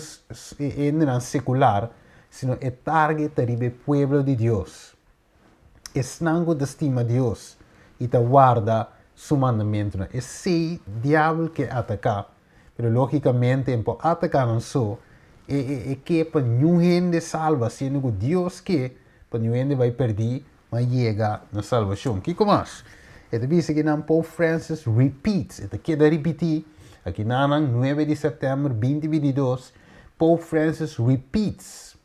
e hendenan sekular, sino e target ta riba e pueblo di Dios. Esnan ku ta stima Dios i ta warda su mandamentunan. Esei diabel ke ataká, pero lógikamente e por ataká nan so, e e e ke pa niun hende salba, siendo ku Dios ke pa niun hende bai pèrdí, ma yega na salbashon. Kiko mas? E ta bisa kinan Pope Francis repeats, e ta keda ripití, akinanan nuebe di sèptèmber binti 22, Pope Francis repeats.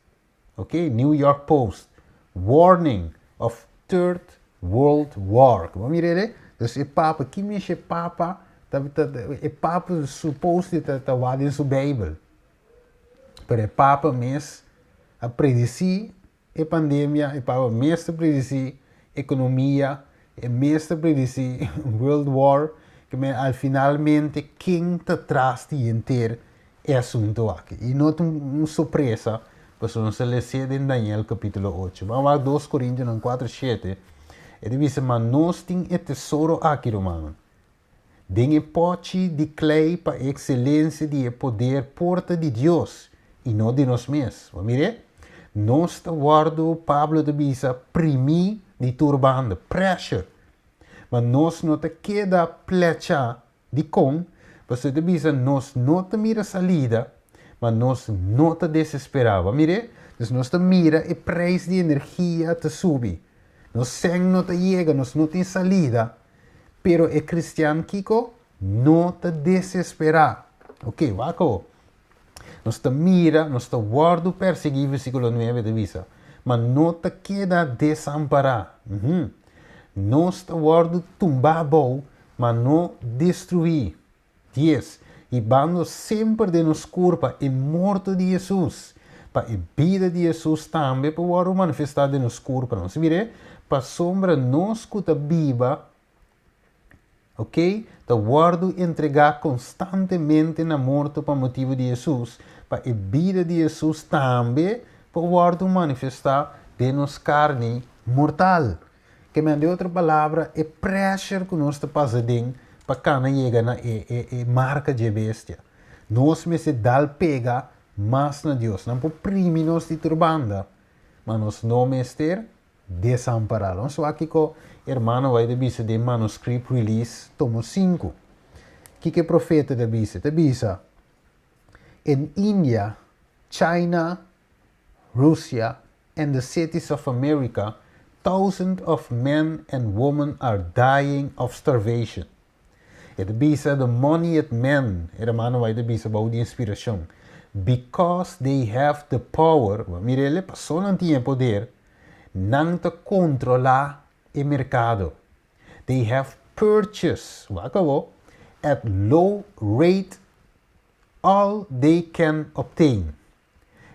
Ok, New York Post, Warning of Third World War. Bo mira ele? Dus e papa, ki mishi e papa, ta, ta, e papa supposedly ta, ta wak den su Bijbel. Pero e papa mes a predisi e pandemia, e papa mes ta predisi ekonomia, e mes ta predisi World War, ke men al finalmente ken ta tras di henter e asunto aki. I no ta un sorpresa, pasobra nos ta les'é den Daniel capítulo ocho. Ban wak dos Corintionan cuatro shete, e ta bisa, Ma nos tin e tesoro aki, rumannan, den e pochi di klei pa e excelencia di e poder por ta di Dios i no di nos mes. Bo mir'é? Nos ta wòrdu, Pablo ta bisa, primí di tur banda, pressure. Ma nos no ta keda plechá. Dikon? Pasobra e ta bisa, Nos no ta mira salida, ma nos no ta desesperá. Bo a mir'é? Dus nos ta mira e preis di energia ta subi. Nos sèn no ta yega, nos no tin salida. Pero e kristian kiko? No ta desesperá. Oke, wak awo. Nos ta mira, nos ta wòrdu persiguí, versíkulo nuebe ta bisa, ma no ta keda desampará. Nos ta wòrdu tumbá abou, ma no destruí. Dies, Hibando semper den nos kurpa e morto di Hesus, pa e bida di Hesus tambe por wòrdu manifestá den nos kurpanan. Si mir'é, pasobra nos ku ta biba, ok, ta wòrdu entregá konstantemente na morto pa motibu di Hesus, pa e bida di Hesus tambe por wòrdu manifestá den nos karni mortal. Ke men, den otro palabra, e pressure ku nos ta pasa den pa kana yega na e e e marka dje bestia. Nos mester dal pega mas na Dios. Nan por primi nos di tur banda, ma nos no mester desampará. Nos wak kiko hermano White a bisa den Manuscript Release tomo sinku. Kiko e profeta ta bisa? E ta bisa, In India, China, Rusia and the cities of America, thousands of men and women are dying of starvation. E ta bisa the moneyed men, e hermano White ta bisa bou di inspiracion, because they have the power, bo mira el, paso nan tin e poder, nan ta controla e mercado. They have purchased, wak awo, at low rate all they can obtain.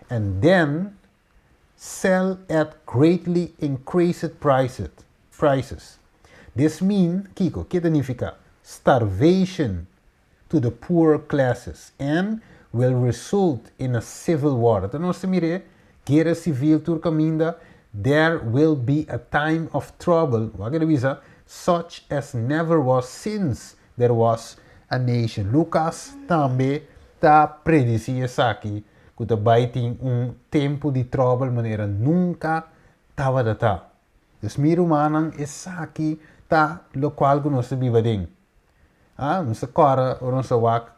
And then sell at greatly increased prices. Prices. This mean, kiko, ke ta nifiká? Starvation to the poor classes and will result in a civil war. Ta nos ta mir'é, guera civil tur kaminda, there will be a time of trouble, wak e ta bisa, such as never was since there was a nation. Lucas tambe ta predisí esaki, ku ta bai tin un tempu di tròbel manera nunka tabata ta. Dus mi rumannan, esaki ta lokual ku nos ta biba den. Ah, nos ta kòrda ora nos ta wak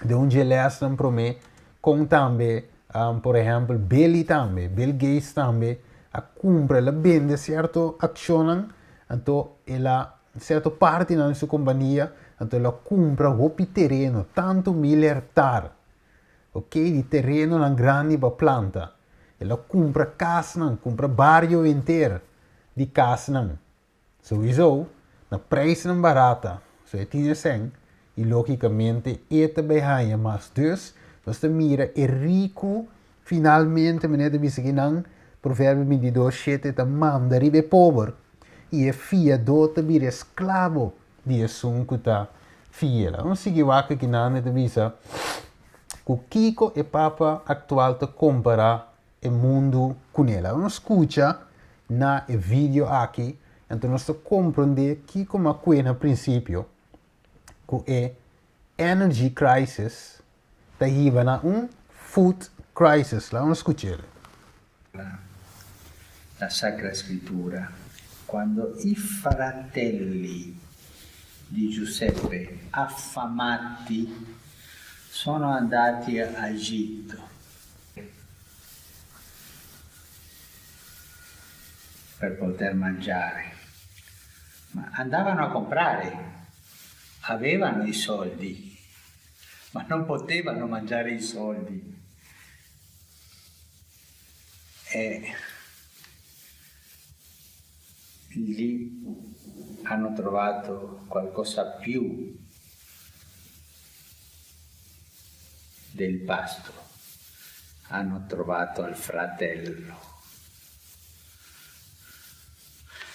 den un dje lèsnan promé kon tambe, por ehèmpel, Billy tambe, Bill Gates tambe a kumpra, el a bende sierto akshonnan, anto el a Sierto partinan di su kompania, anto el a kumpra hopi tereno, tantu mil hektar, ok, di terenonan grandi pa planta. El a kumpra kasnan, kumpra bario henter di kasnan. Souiso, na preisnan barata. So e tin e sèn i lógikamente e ta bai haña mas. Dus, nos ta mira e riku finalmente, manera ta bisa ki nan. Proverbio 22, 7 ta manda riba e pober, i e fiadó ta bira esklabo di esun ku ta fiel. Nos sigui wak aki nan e ta bisa ku kiko e papa aktual ta kompará e mundu kuné. Laga nos skucha na e video aki, anto nos ta komprondé kiko m'a kue na prinsipio ku e energy crisis ta hiba na un food crisis. Laga nos skuch'el. La Sacra Scrittura, quando i fratelli di Giuseppe, affamati, sono andati a Egitto per poter mangiare, ma andavano a comprare, avevano i soldi, ma non potevano mangiare i soldi. E lì hanno trovato qualcosa più del pasto, hanno trovato al fratello.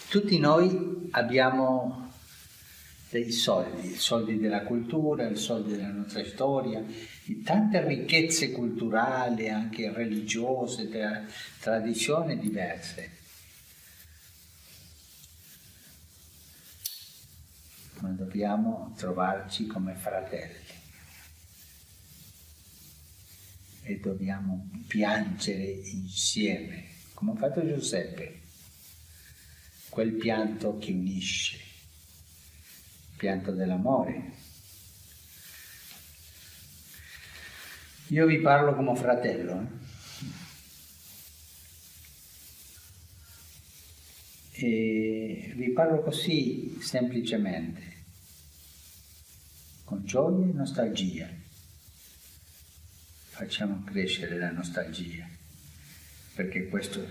Tutti noi abbiamo dei soldi, i soldi della cultura, i soldi della nostra storia, di tante ricchezze culturali, anche religiose, tra- tradizioni diverse. Ma dobbiamo trovarci come fratelli e dobbiamo piangere insieme, come ha fatto Giuseppe, quel pianto che unisce, il pianto dell'amore. Io vi parlo come fratello. Eh? E vi parlo così semplicemente, con gioia e nostalgia. Facciamo crescere la nostalgia, perché questo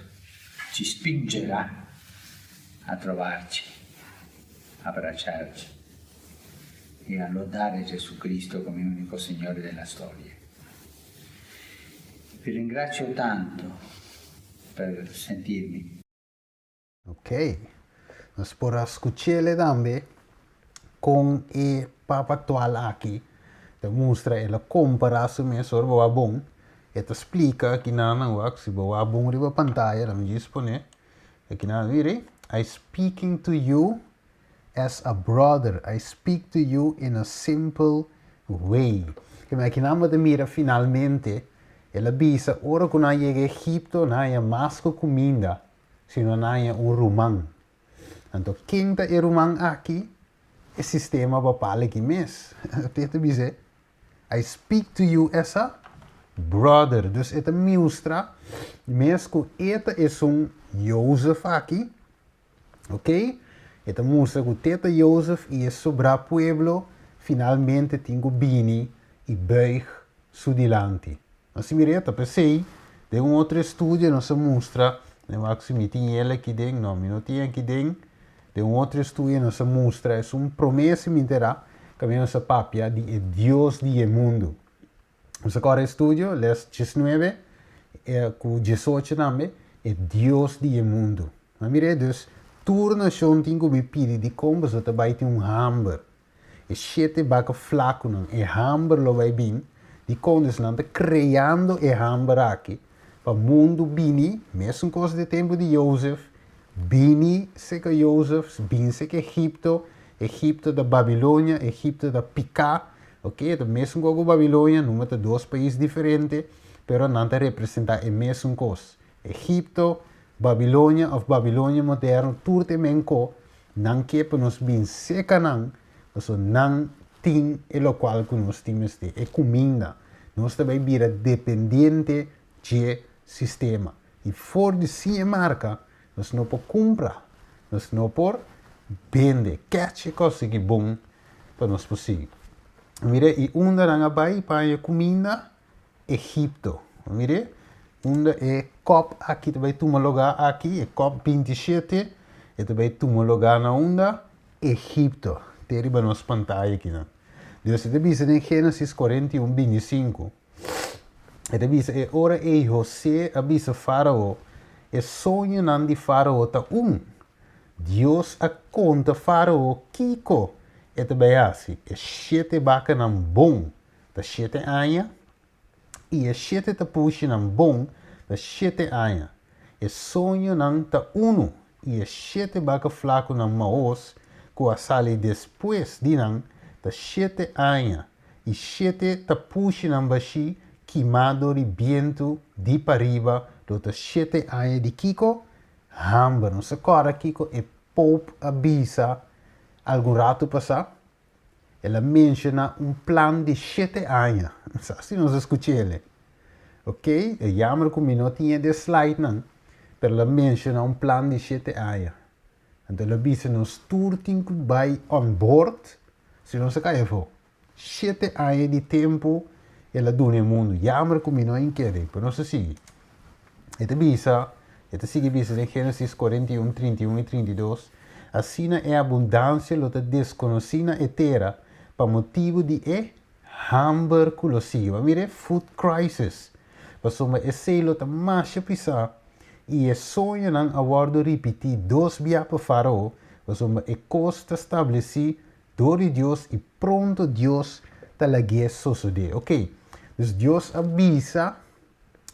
ci spingerà a trovarci, abbracciarci e a lodare Gesù Cristo come unico Signore della storia. Vi ringrazio tanto per sentirmi. Ok. Nos por a skuch'ele tambe kon e papa aktual aki ta mustra el a kompará su mes ora bo a bon. E ta splika kinan nan wak si bo a bon riba pantaya lo mi djis pone kinan mira I speaking to you as a brother I speak to you in a simple way. Kimen kinan bo ta mira finalmente el a bisa ora ku nan yega Egipto nan haña mas ku kuminda sino nan haña un ruman. Anto ken ta e ruman aki? E sistema papal aki mes. Te ta bis'é, I speak to you as a brother. Dus e ta mustra mes ku e ta esun Jozef aki. Ok? E ta mustra ku te ta Jozef i e sobrá pueblo finalmente tin ku bini i buig su dilanti. Nos a mira ta p'esei den un otro estudio nos a mustra, den wak si mi tin el aki den, no mi no tin aki den, den un otro estudio nos a mustra esun promesa mi entera kaminda nos a papia di e Dios di e mundu. Nos a kòrda e estudio, les diesnuebe ku diesocho tambe, e Dios di e mundu. Nos a mira dus tur nashon tin ku bin pidi dikon pasobra ta bai tin un hamber. E shete baka flakunan, e hamber lo bai bin, dikon dus nan ta kreando e hamber aki pa mundu bini, mesun kos di tempu di Jozef, bini seka Jozef, bin seka Egipto, Egipto ta Babilonia, Egipto ta piká, ok, ta mesun kos ku Babilonia, numa ta dos pais diferente, pero nan ta representá e mesun kos, Egipto, Babilonia òf Babilonia moderno tur ta e men ko, Nan ke pa nos bin seka nan, pasobra nan tin e lokual ku nos tin mester, e kuminda. Nos ta bai bira dependiente dje sistema. I for di sin e marka, nos no por kumpra, nos no por bende. Kèch e kos aki bon pa nos por sigui. Mira, i unda nan a bai pa haña kuminda? Egipto. Mire, unda e kòp aki ta bai tuma lugá aki, e kòp 27, e ta bai tuma lugá na unda? Egipto. Te riba nos pantaya akinan. Dios e ta bisa den Génesis 41, 25, e ta bisa, e ora ei José a bisa Fárao, E soñonan di Fárao ta un. Dios a konta Fárao kiko e ta bai hasi, e shete bakanan bon ta shete aña i e shete tapushinan bon ta shete aña. E soñonan ta unu i e shete baka flakunan mahos ku a sali despues di nan ta shete aña i shete tapushinan bashí kimá dor di bientu di pariba lo ta shete aña di kiko? Hamber. Nos a kòrda kiko e Pope a bisa algun ratu pasá? El a menshoná un plan di shete aña. Sa si nos a skuch'el. Ok, e jammer ku mi no tin e de slidenan, pero el a menshoná un plan di shete aña. Anto el a bisa nos tur tin ku bai on board, si nos a kai afó. Shete aña di tempu el a duna e mundu. Jammer ku mi no a inkere, pero nos a sigui. E ta bisa, e ta sigui bisa den Génesis 41, 31 i 32, Asina e abundansia lo ta deskonosí na e tera pa motibu di e hamber ku lo sigui. Bo a mira e food crisis. Pasobra esei lo ta masha pisá i e soñonan a wòrdu ripití dos bia pa Fárao, pasobra e kos ta stablesí dor di Dios i pronto Dios ta lag'é sosodé. Oké, dus Dios a bisa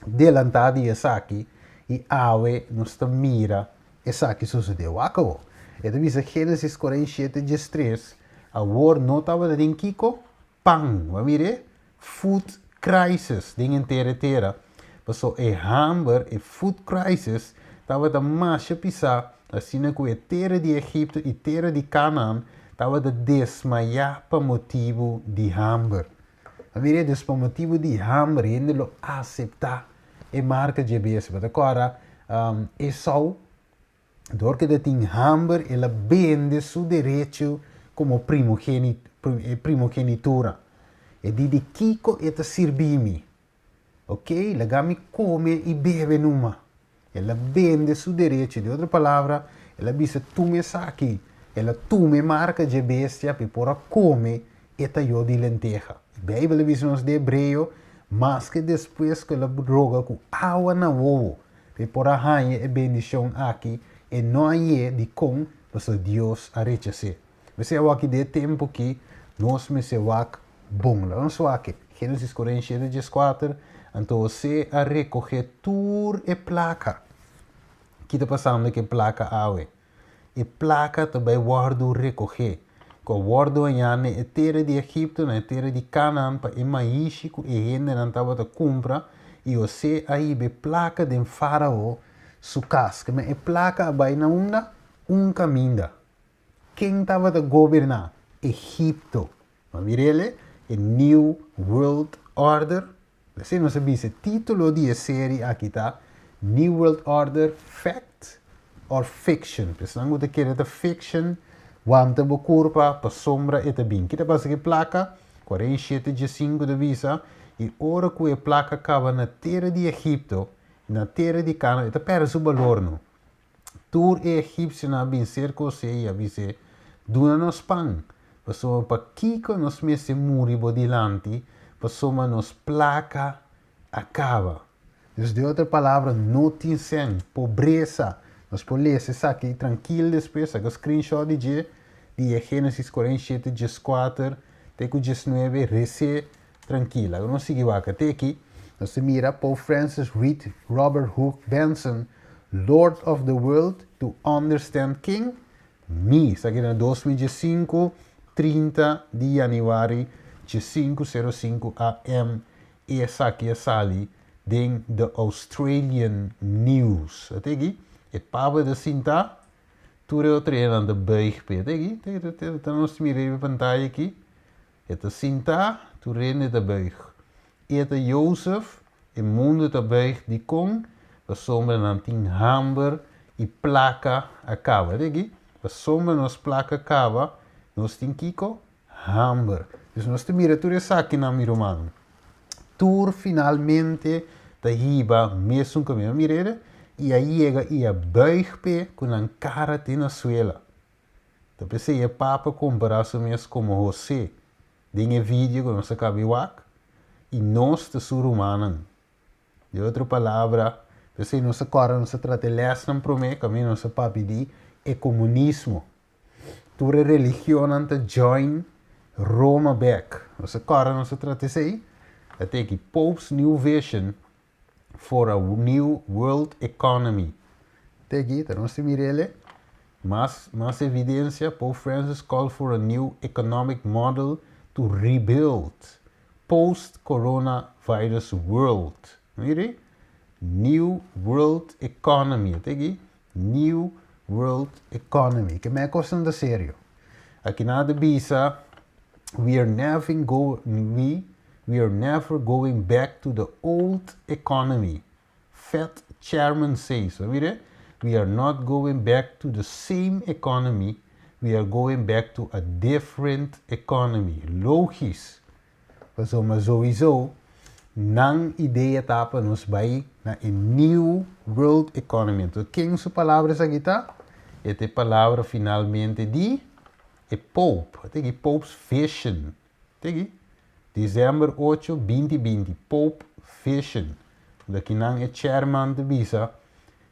delantá di esaki i awe nos ta mira esaki sosodé. Wak awor. E ta bisa Génesis 47 diestres, Awor no tabata den kiko? Pan. Bo a mir'é? Food crisis den henter e tera. Paso e hamber, e food crisis, tabata masha pisá asina ku e tera di Egipto i tera di Kanaan tabata desmayá pa motibu di hamber. A mira dus pa motibu di hamber hende lo aseptá e marka dje bestia. Bo ta kòrda Esau? Dor ku e tin hamber el a bende su derecho komo primogenitura. E di, Di kiko e ta sirbi mi? Oké, laga mi kome i bebe numa. El a bende su derecho. Di otro palabra, el a bisa, Tuma esaki. El a tuma e marka dje bestia pa e por a kome e tayó di lenteha. E Beibel a bisa nos den Hebreo, maske despues ku el a roga ku awa na wowo pa e por a haña e bendishon aki, e no a hañ'é. Dikon? Pasobra Dios a rechas'é. Mester wak den e tempu ki nos mester wak bon. Laga nos wak e. Génesis 47 dieskuater, Anto José a rekohé tur e plaka. Ki ta pasando ku e plaka awe? E plaka ta bai wòrdu rekohé, ku a wòrdu hañá na e tera di Egipto, na e tera di Kanaan, pa e maishi ku e hendenan tabata kumpra, i José a hiba e plaka den Fárao su kas. Keme e plaka a bai na unda? Un kaminda. Ken tabata goberná Egipto? Bo a mir'el e New World Order? P'esei nos a bisa e título di e seri aki ta New World Order, Fact or Fiction? Pa esnan ku ta kere ta fiction, wanta bo kurpa pasobra e ta bin. Ki ta pasa ku e plaka? 47 diesinku ta bisa, I ora ku e plaka kaba na tera di Egipto i na tera di Kanaan, e ta pèrdè su balor no. Tur e egipsionan a bin serka José i a bis'é, Duna nos pan, pasobra pakiko nos mester muri bo dilanti, pasobra nos plaka a kaba. Dus den otro palabra, no tin sèn, pobresa. Nos por lesa esaki trankil despues, saka screenshot di dje, di e Génesis 47, 14 te ku 19, res'é trankil. Laga nos sigui wak te aki. Nos ta mira Pope Francis read Robert Hugh Benson, Lord of the World to Understand King Me. Esaki na 2015, 30 di januari, 5:05 AM. Esaki a sali den The Australian News. Ate aki, e papa ta sinta, tur e otro hendenan ta buig p'e. Ate aki, te nos mira riba e pantaya aki. E ta sintá, tur hende ta buig. I e ta Josef, e mundu ta buig. Dikon? Pasobra nan tin hamber i plaka a kaba. Di aki, pasobra nos plaka a kaba, nos tin kiko? Hamber. Dus nos ta mira tur esakinan, mi rumannan. Tur finalmente ta hiba mesun kaminda. Mira, i a yega i a buig p'e ku nan kara te na suela. Ta p'esei e papa kompará su mes komo Hosé den e video ku nos a kaba di wak, i nos ta su rumannan. Den otro palabra, P'esei nos a kòrda nos a trata e lèsnan promé kaminda nos a papia di e komunismo. Tur e religionnan ta join Roma bèk. Nos a kòrda nos a trata esei? A teki Pope's New Vision for a New World Economy. Teki, ta nos ta mir'el. Mas, mas evidensia, Pope Francis called for a new economic model to rebuild post-coronavirus world. Mira? New World Economy. Teki? New World Economy. Ke men kos ta serio. Aki nan ta bisa, we are never going back to the old economy. Fed chairman says, mira, we are not going back to the same economy. We are going back to a different economy. Logisch. Maar sowieso, nan idea ta pa nos bai na a new world economy. Anto, ken su palabra esaki ta? E palabra finalmente di e Pope. Tin Pope's Vision. Tin December 8, 2020. Pope Vision. Daqui nan e chairman ta bisa,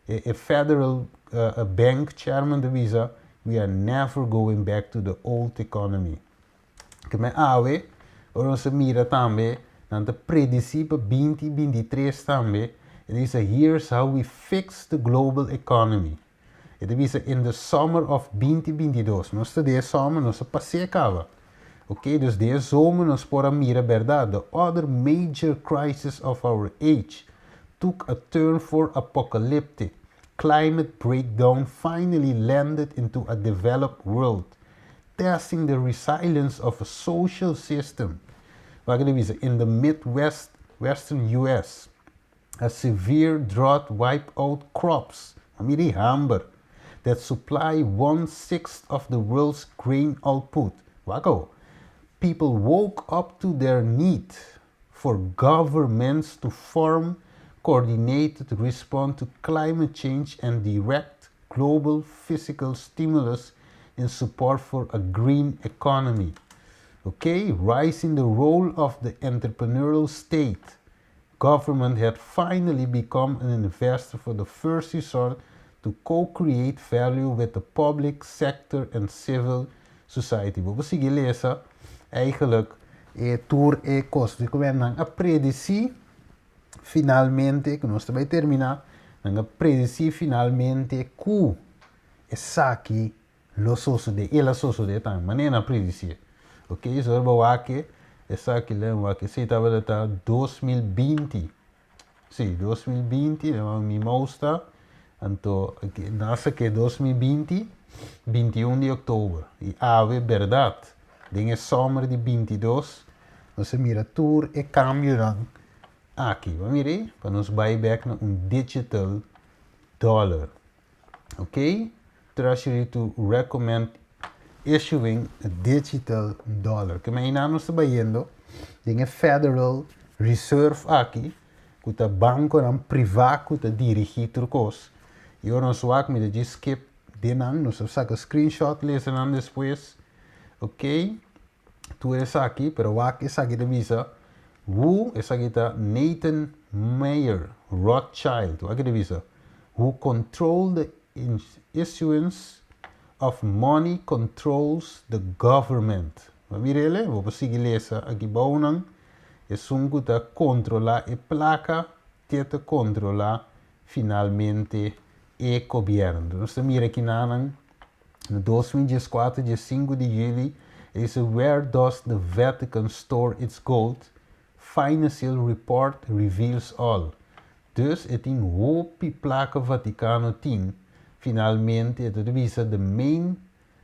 e Federal Bank chairman ta bisa, we are never going back to the old economy. Ke men awe, ora nos mira tambe, nan ta predisí pa 2023 tambe, e ta here's how we fix the global economy. E ta bisa in the summer of 2022. Nos ta den summer, nos a pasa kaba. Ok, dus den zomer nos por a mira berdat. The other major crisis of our age took a turn for apocalyptic. Climate breakdown finally landed into a developed world, testing the resilience of a social system. Wak in the Midwest, Western US, a severe drought wiped out crops, mira hamber, that supply one-sixth of the world's grain output. Wak. People woke up to their need for governments to form coordinated response to climate change and direct global fiscal stimulus in support for a green economy. Okay, rising the role of the entrepreneurial state. Government had finally become an investor for the first resort to co-create value with the public sector and civil society. Bo sigui lesa eigenlijk e tur e kos. Ku nan a predisí finalmente, ku nos ta bai terminá, nan a predisí finalmente ku esaki lo sosodé, el a sosodé tambe, manera nan a predisí. Ok, so bo wak esaki lembra ku esei tabata 2020. Si, 2020, mi mouse ta, anto, nasa ku 2020, 21 di òktober. I awe berdat, den zomer di 22, nos a mira tur e kambio aki. Ban mira, pa nos bai back na un digital dollar. Ok? Treasury to recommend issuing a digital dollar. Ke men nos ta bayendo, den Federal Reserve aki, ku ta bankonan privá ku ta dirigí tur kos. I ora nos wak mi ta skip den nan, nos saka screenshot lesa nan despues. Ok? Tur esaki, pero wak esaki ta bisa, who esaki ta Nathan Mayer Rothschild, wak ta bisa, who control the issuance of money controls the government. Ma mirele, bo sigui lesa aki bou nan, esun ku ta kontrolá e plaka, ta kontrolá finalmente e gobièrnu. Nos mira aki na 2014, dia 5 di yüli, is where does the Vatican store its gold? Financial report reveals all. Dus e tin hopi plaka Vatikano tin, finalmente, e bisa the main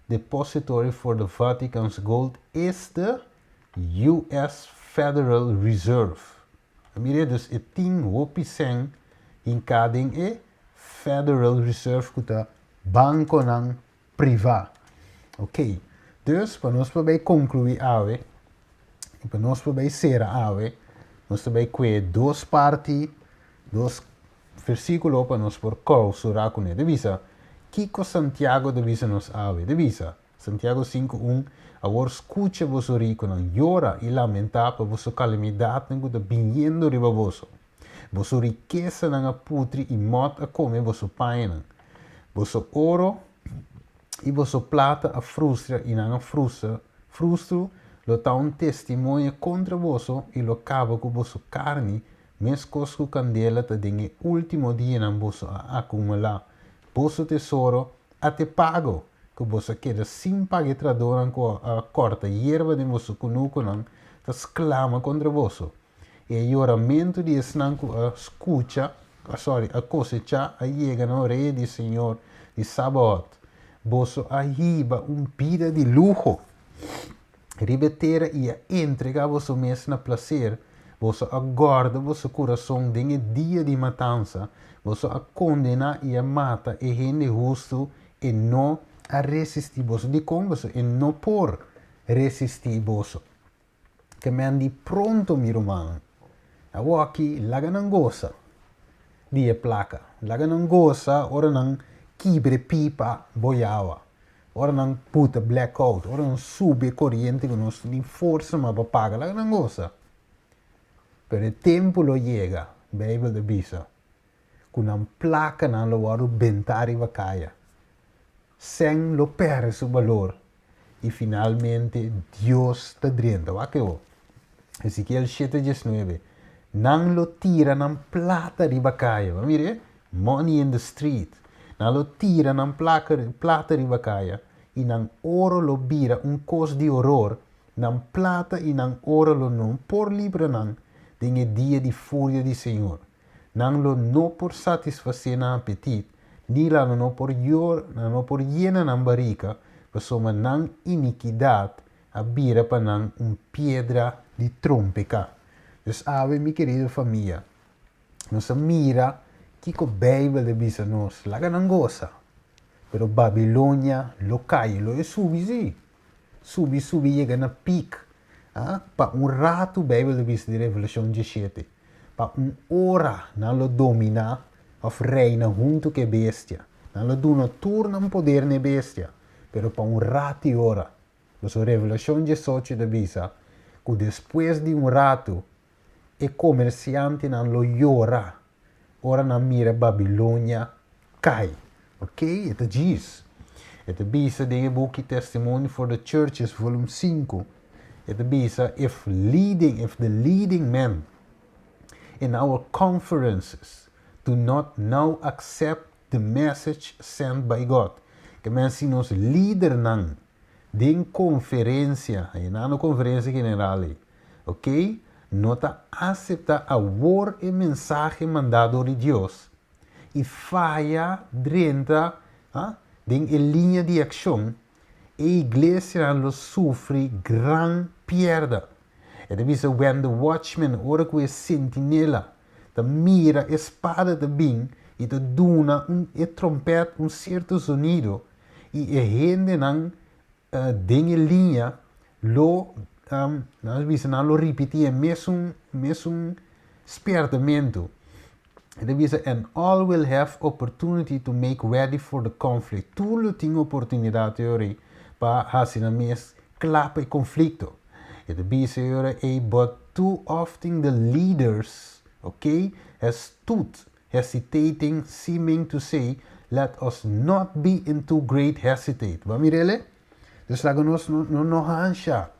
depository for the Vatican's gold is the US Federal Reserve. Mira, dus e tin hopi sèn hinká den e Federal Reserve ku ta bankonan privá. Ok. Dus, pa nos por konkluí awe, pa nos por sera awe, nos ta bai kue dos parti, dos versíkulo pa nos por klousurá kuné. Ta bisa, kiko Santiago ta bisa nos awe. Ta bisa, Santiago 5.1, awor skucha boso rikonan, yora i lamentá pa boso kalamidatnan ku ta biniendo riba boso. Boso rikesanan a putri i mòt a kome boso pañanan. Boso oro i boso plata a frustra i nan a frustra, frustru lo ta un testimonio kontra boso i lo kaba ku boso karni meskos ku kandela ta den e último dianan boso a akumulá boso tesoro a te pago ku boso a keda sin paga e trahadónan ku a kòrta yerba den boso kunukunan ta sklama kontra boso. E yoramentu di esnan ku a skucha, sorry, a kosechá a yega na orea di Señor di Sabaot. Boso a hiba un bida di luho riba e tera i a entregá boso mes na plaser. Boso a gòrda boso kurason den e dia di matansa. Boso a kondená i a mata e hende hustu, e no a resistí boso. Dikon boso e no por resistí boso? Ke men di pronto mi rumannan. Awoki laga nan gosa di e plaka. Laga nan gosa ora nan kibra e pipa boyawa. Ora nan puta blackout. Ora nan subi e koriente ku nos tin forsa mas pa paga. Laga nan gosa. Pero e tempu lo yega, Beibel ta bisa, ku nan plakanan lo wòrdu bentá riba kaya. Sèn lo pèrdè su balor i finalmente Dios ta drenta. Wak e Ezekiel shete diesnuebe. Nan lo tira nan plata riba kaya. Bo mira e? Money in the street. Nan lo tira nan plaka, plata riba kaya i nan oro lo bira un kos di horor. Nan plata i nan oro lo no por libra nan den e dia di furia di Señor. Nan lo no por satisfasé nan apetit, ni la no por yor, nan no por yena nan barika, pasobra nan inikidat a bira pa nan un piedra di trompeká. Dus awe, mi kerido famia, nos a mira kiko Beibel ta bisa nos, laga nan gosa, pero Babilonia lo kai, lo e subi sí, subi subi yega na pik, ah, pa un ratu Beibel ta bisa di Revelashon diesshete, pa un ora nan lo dominá òf reina huntu ku e bestia, nan lo duna tur nan poder na e bestia, pero pa un ratu i ora. Pasobra Revelashon diesocho ta bisa ku despues di un ratu e komersiantenan lo yora ora nan mira Babilonia kai. Ok, e ta djis. E ta bisa den e buki Testimony for the Churches, volum sinku, e ta bisa, If leading, if the leading men in our conferences do not now accept the message sent by God, ke men si nos lidernan den konferensia, e nan no konferensia general ei, ok, no ta aseptá awor e mensahe mandá dor di Dios i faya drenta den e liña di akshon, e iglesianan lo sufri gran pièrda. E ta bisa, When the watchman, ora ku e sentinela ta mira e spada ta bin i ta duna un e trompèt un sierto zonido i e hendenan den e liña lo nan ta bisa nan lo ripití e mesun mesun spièrtamentu. E ta bisa and all will have opportunity to make ready for the conflict. Tur lo tin oportunidat e ora ei pa hasi nan mes kla pa e konflikto. E ta bisa e ora ei but too often the leaders, ok, has stood hesitating seeming to say let us not be in too great hesitate. Bo a mira el? Dus laga nos no no hansha.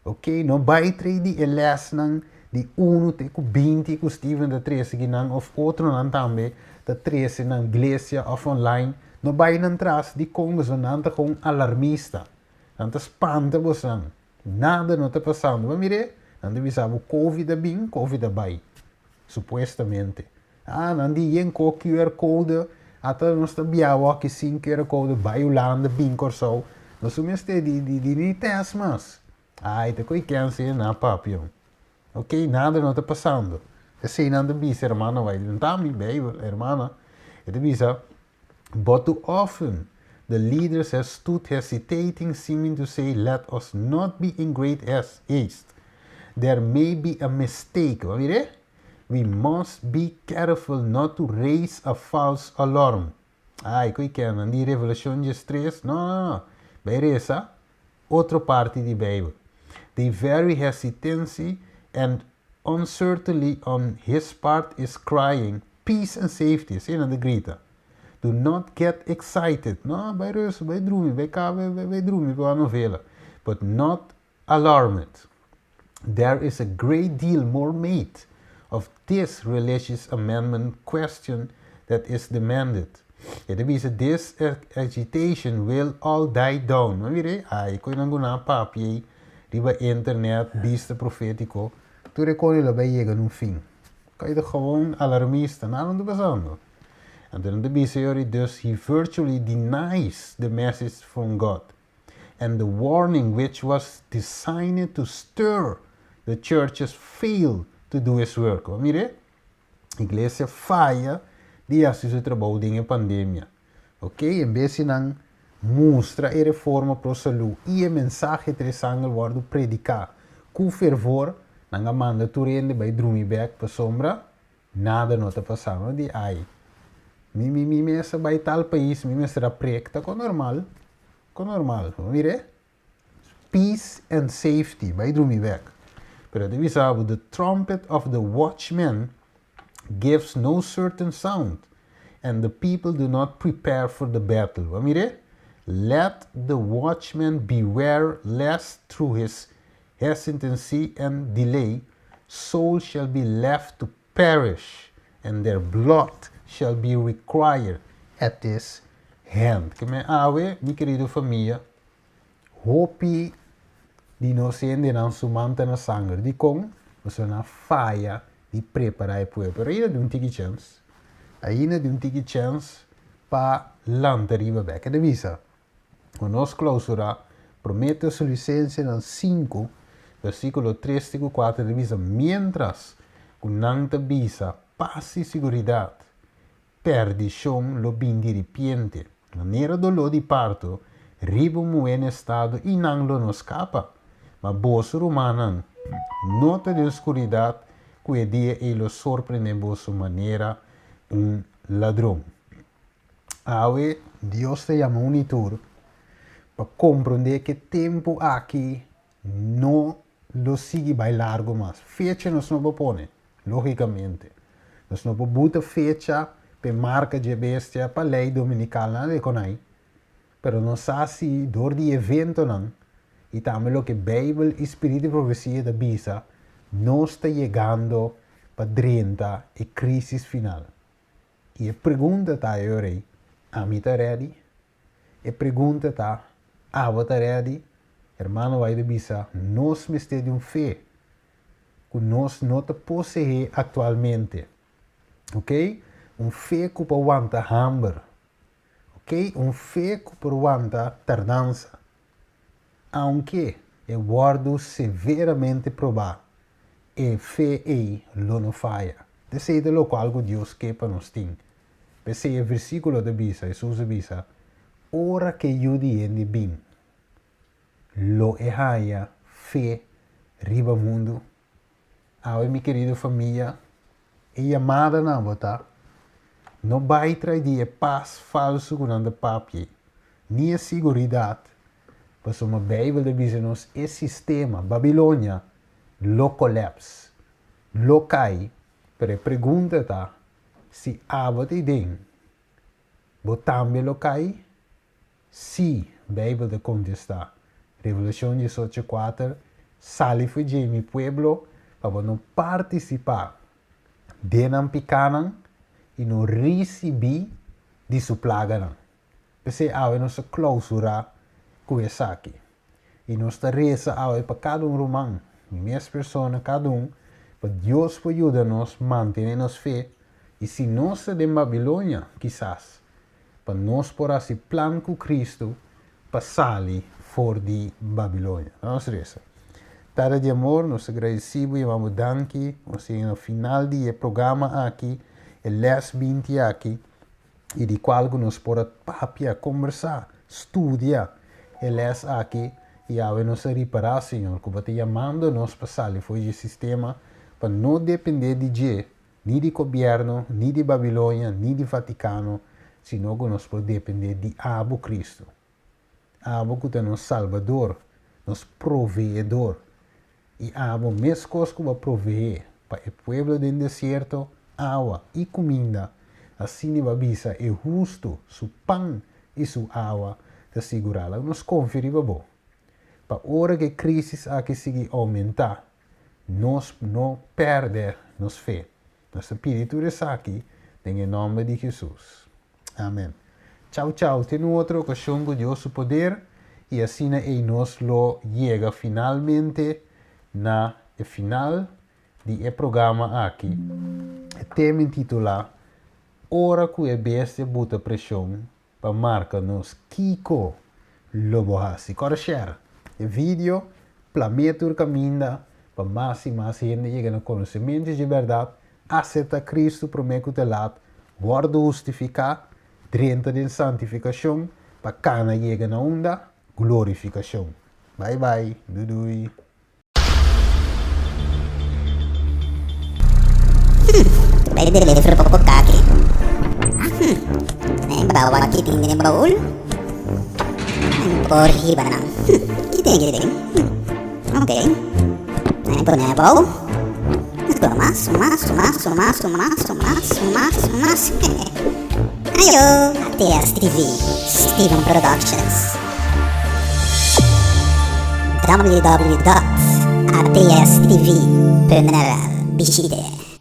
Ok, no bai trei di e lèsnan di unu te ku binti ku Steven ta trese kinan òf otronan tambe ta trese nan iglesia òf online. No bai nan tras dikon pasobra nan ta kon alarmista. Nan ta spanta bosan. Nada no ta pasando. Bo a mir'é? Nan ta bisa bo covid a bin, covid a bai. Supuestamente. Ah, nan di yen ko QR code, ata nos ta bia awor sin QR code bai Hulanda, bin Kòrsou. Nos no mester di di di ni test mas. Ai, ta koe kense na papia. Ok, nada no ta pasando. Esei nan ta bisa hermano bai. No ta mi Bijbel, hermana. E ta bisa, But too often the leaders have stood hesitating, seeming to say, let us not be in great haste. There may be a mistake. Bo mira? We must be careful not to raise a false alarm. Ai, koe kenan di Revelashon diestres? No, no, no. Bai resa otro parti di Bijbel. The very hesitancy and. uncertainly on his part is crying, Peace and safety, asina nan ta grita. Do not get excited. No, bai rust, bai drumi, bai caba, bai drumi pa novela. But not alarmed. There is a great deal more made of this religious amendment question that is demanded. E ta bisa this agitation will all die down. Ma mira, ai, koe nan guna papia ei riba internet, bista profetico, tur e koe lo bai yega na un fin. Koe ta gewoon alarmista, nada no ta pasando. Anto nan ta bisa yori, dus he virtually denies the message from God and the warning which was designed to stir the churches fail to do its work. Bo mira, iglesia faya di hasi su trabou den e pandemia. Ok, en bes di nan mustra e reforma pro salú i e mensahe tres angel wòrdu prediká ku fervor, nan a manda tur hende bai drumi bèk pasobra nada no ta pasá. No di ai, mi mi mi mes a bai tal pais, mi mester a prek, ta kon normal, kon normal. Bo mira? Peace and safety, bai drumi bek. Pero ta bisa bo, the trumpet of the watchman gives no certain sound, and the people do not prepare for the battle. Bo mira? Let the watchman beware lest through his hesitancy and delay, souls shall be left to perish, and their blood shall be required at his hand. Ke men awe, mi kerido famia, Hopi di nos hendenan su man ta na sanger. Dikon? Pasobra nan a faya di prepará e pueblo. Pero ainda di un tiki chèns. Ainda di un tiki chèns pa lanta riba bèk. E ta bisa ku nos klousurá Promé Tesalonisensenan sinku, versíkulo tres te ku kuater ta bisa, Miéntras ku nan ta bisa pas i siguridat, Perdishon lo bin di ripiente, manera doló di parto, riba un muhé na estado i nan lo no skapa. Ma boso, rumannan, no ta den skuridat ku e dia ei lo sorprendé boso manera un ladron. Awe Dios ta yama un i tur pa komprondé ku e tempu aki no lo sigui bai largo mas. Fecha nos no por pone, logicamente. Nos no por buta fecha p'e marca dje bestia pa ley dominical nada de con ai. Pero nos sa si dor di eventonan y tambe loke Bijbel y Spiritu di Profecia ta bisa, nos ta yegando pa drenta e crisis final. Y e pregunta ta e ora ei, ami ta ready? E pregunta ta, Abo ta ready? Hermano White a bisa, Nos mester di un fe ku nos no ta poseé aktualmente. Ok? Un fe ku por wanta hamber. Ok? Un fe ku por wanta tardansa. Aunke e wòrdu severamente probá, e fe ei lo no faya. Esei ta lokual ku Dios ke pa nos tin. P'esei e versíkulo ta bisa, Hesus a bisa, Ora ku e Yu di hende bin, lo e haña fe riba mundu? Awe, mi kerido famia, e yamada na bo ta, No bai tras di e pas falsu ku nan ta papia, ni e siguridat, pasobra Beibel ta bisa nos e sistema, Babilonia, lo kolèps, lo kai. Pero e pregunta ta, Si abo ta den, bo tambe lo kai? Sí, Beibel ta kontestá. Revelashon diesocho kuater, Sali for dje, mi pueblo, pa bo no partisipá den nan pikánan i no risibí di su plaganan. P'esei awe nos ta klousurá ku esaki. I nos ta resa awe pa kada un ruman, mi mes persona, kada un, pa Dios por yuda nos mantené nos fe, i si nos ta den Babilonia, kisas, pa nos por hasi plan ku Kristu pa sali for di Babilonia. Laga nos resa. Tata di amor, nos ta gradisí bo i yama bo danki, nos ta yega na final di e programa aki, e lès binti aki. i di kual ku nos por a papia, kombersá, studia e lès aki i awe nos a ripará, Señor, ku Bo ta yamando nos pa sali for di e sistema, pa no dependé di dje, ni di gobièrnu, ni di Babilonia, ni di Vatikano, sino ku nos por dependé di Abo, Kristu. Abo ku ta nos Salbador, nos Proveedor. I Abo, meskos ku Bo a proveé. pa e pueblo den desierto awa i kuminda, asina bo a bisa e hustu su pan i su awa ta sigurá. Laga nos konfia riba bo, pa ora ku e krísis aki sigui oumentá, nos no pèrdè nos fe. Nos ta pidi tur esaki den e nòmber di Hesus. Amèn. Chau chau, te un otro okashon ku Dios su poder i asina ei nos lo yega finalmente na e final di e programa aki. E tema intitulá Ora ku e bestia buta preshon pa marka nos kiko lo bo hasi. Kòrda share e video, plam'é tur kaminda pa mas i mas hende yega na konosementu dje bèrdat, aseptá Kristu promé ku ta lat, wòrdu hustifiká, drenta den santifikashon pa kana yega na unda? Glorifikashon. Bai bai, dudui. Bai deliver poko kaki. Bawa kiting den baul. Por hiba nan. Kiting kiting. Oké. Pone abou. Mas, mas, mas, mas, mas, mas, mas, mas. Ayo, ATS TV, Steven Productions. www.atstv.nl Bishite.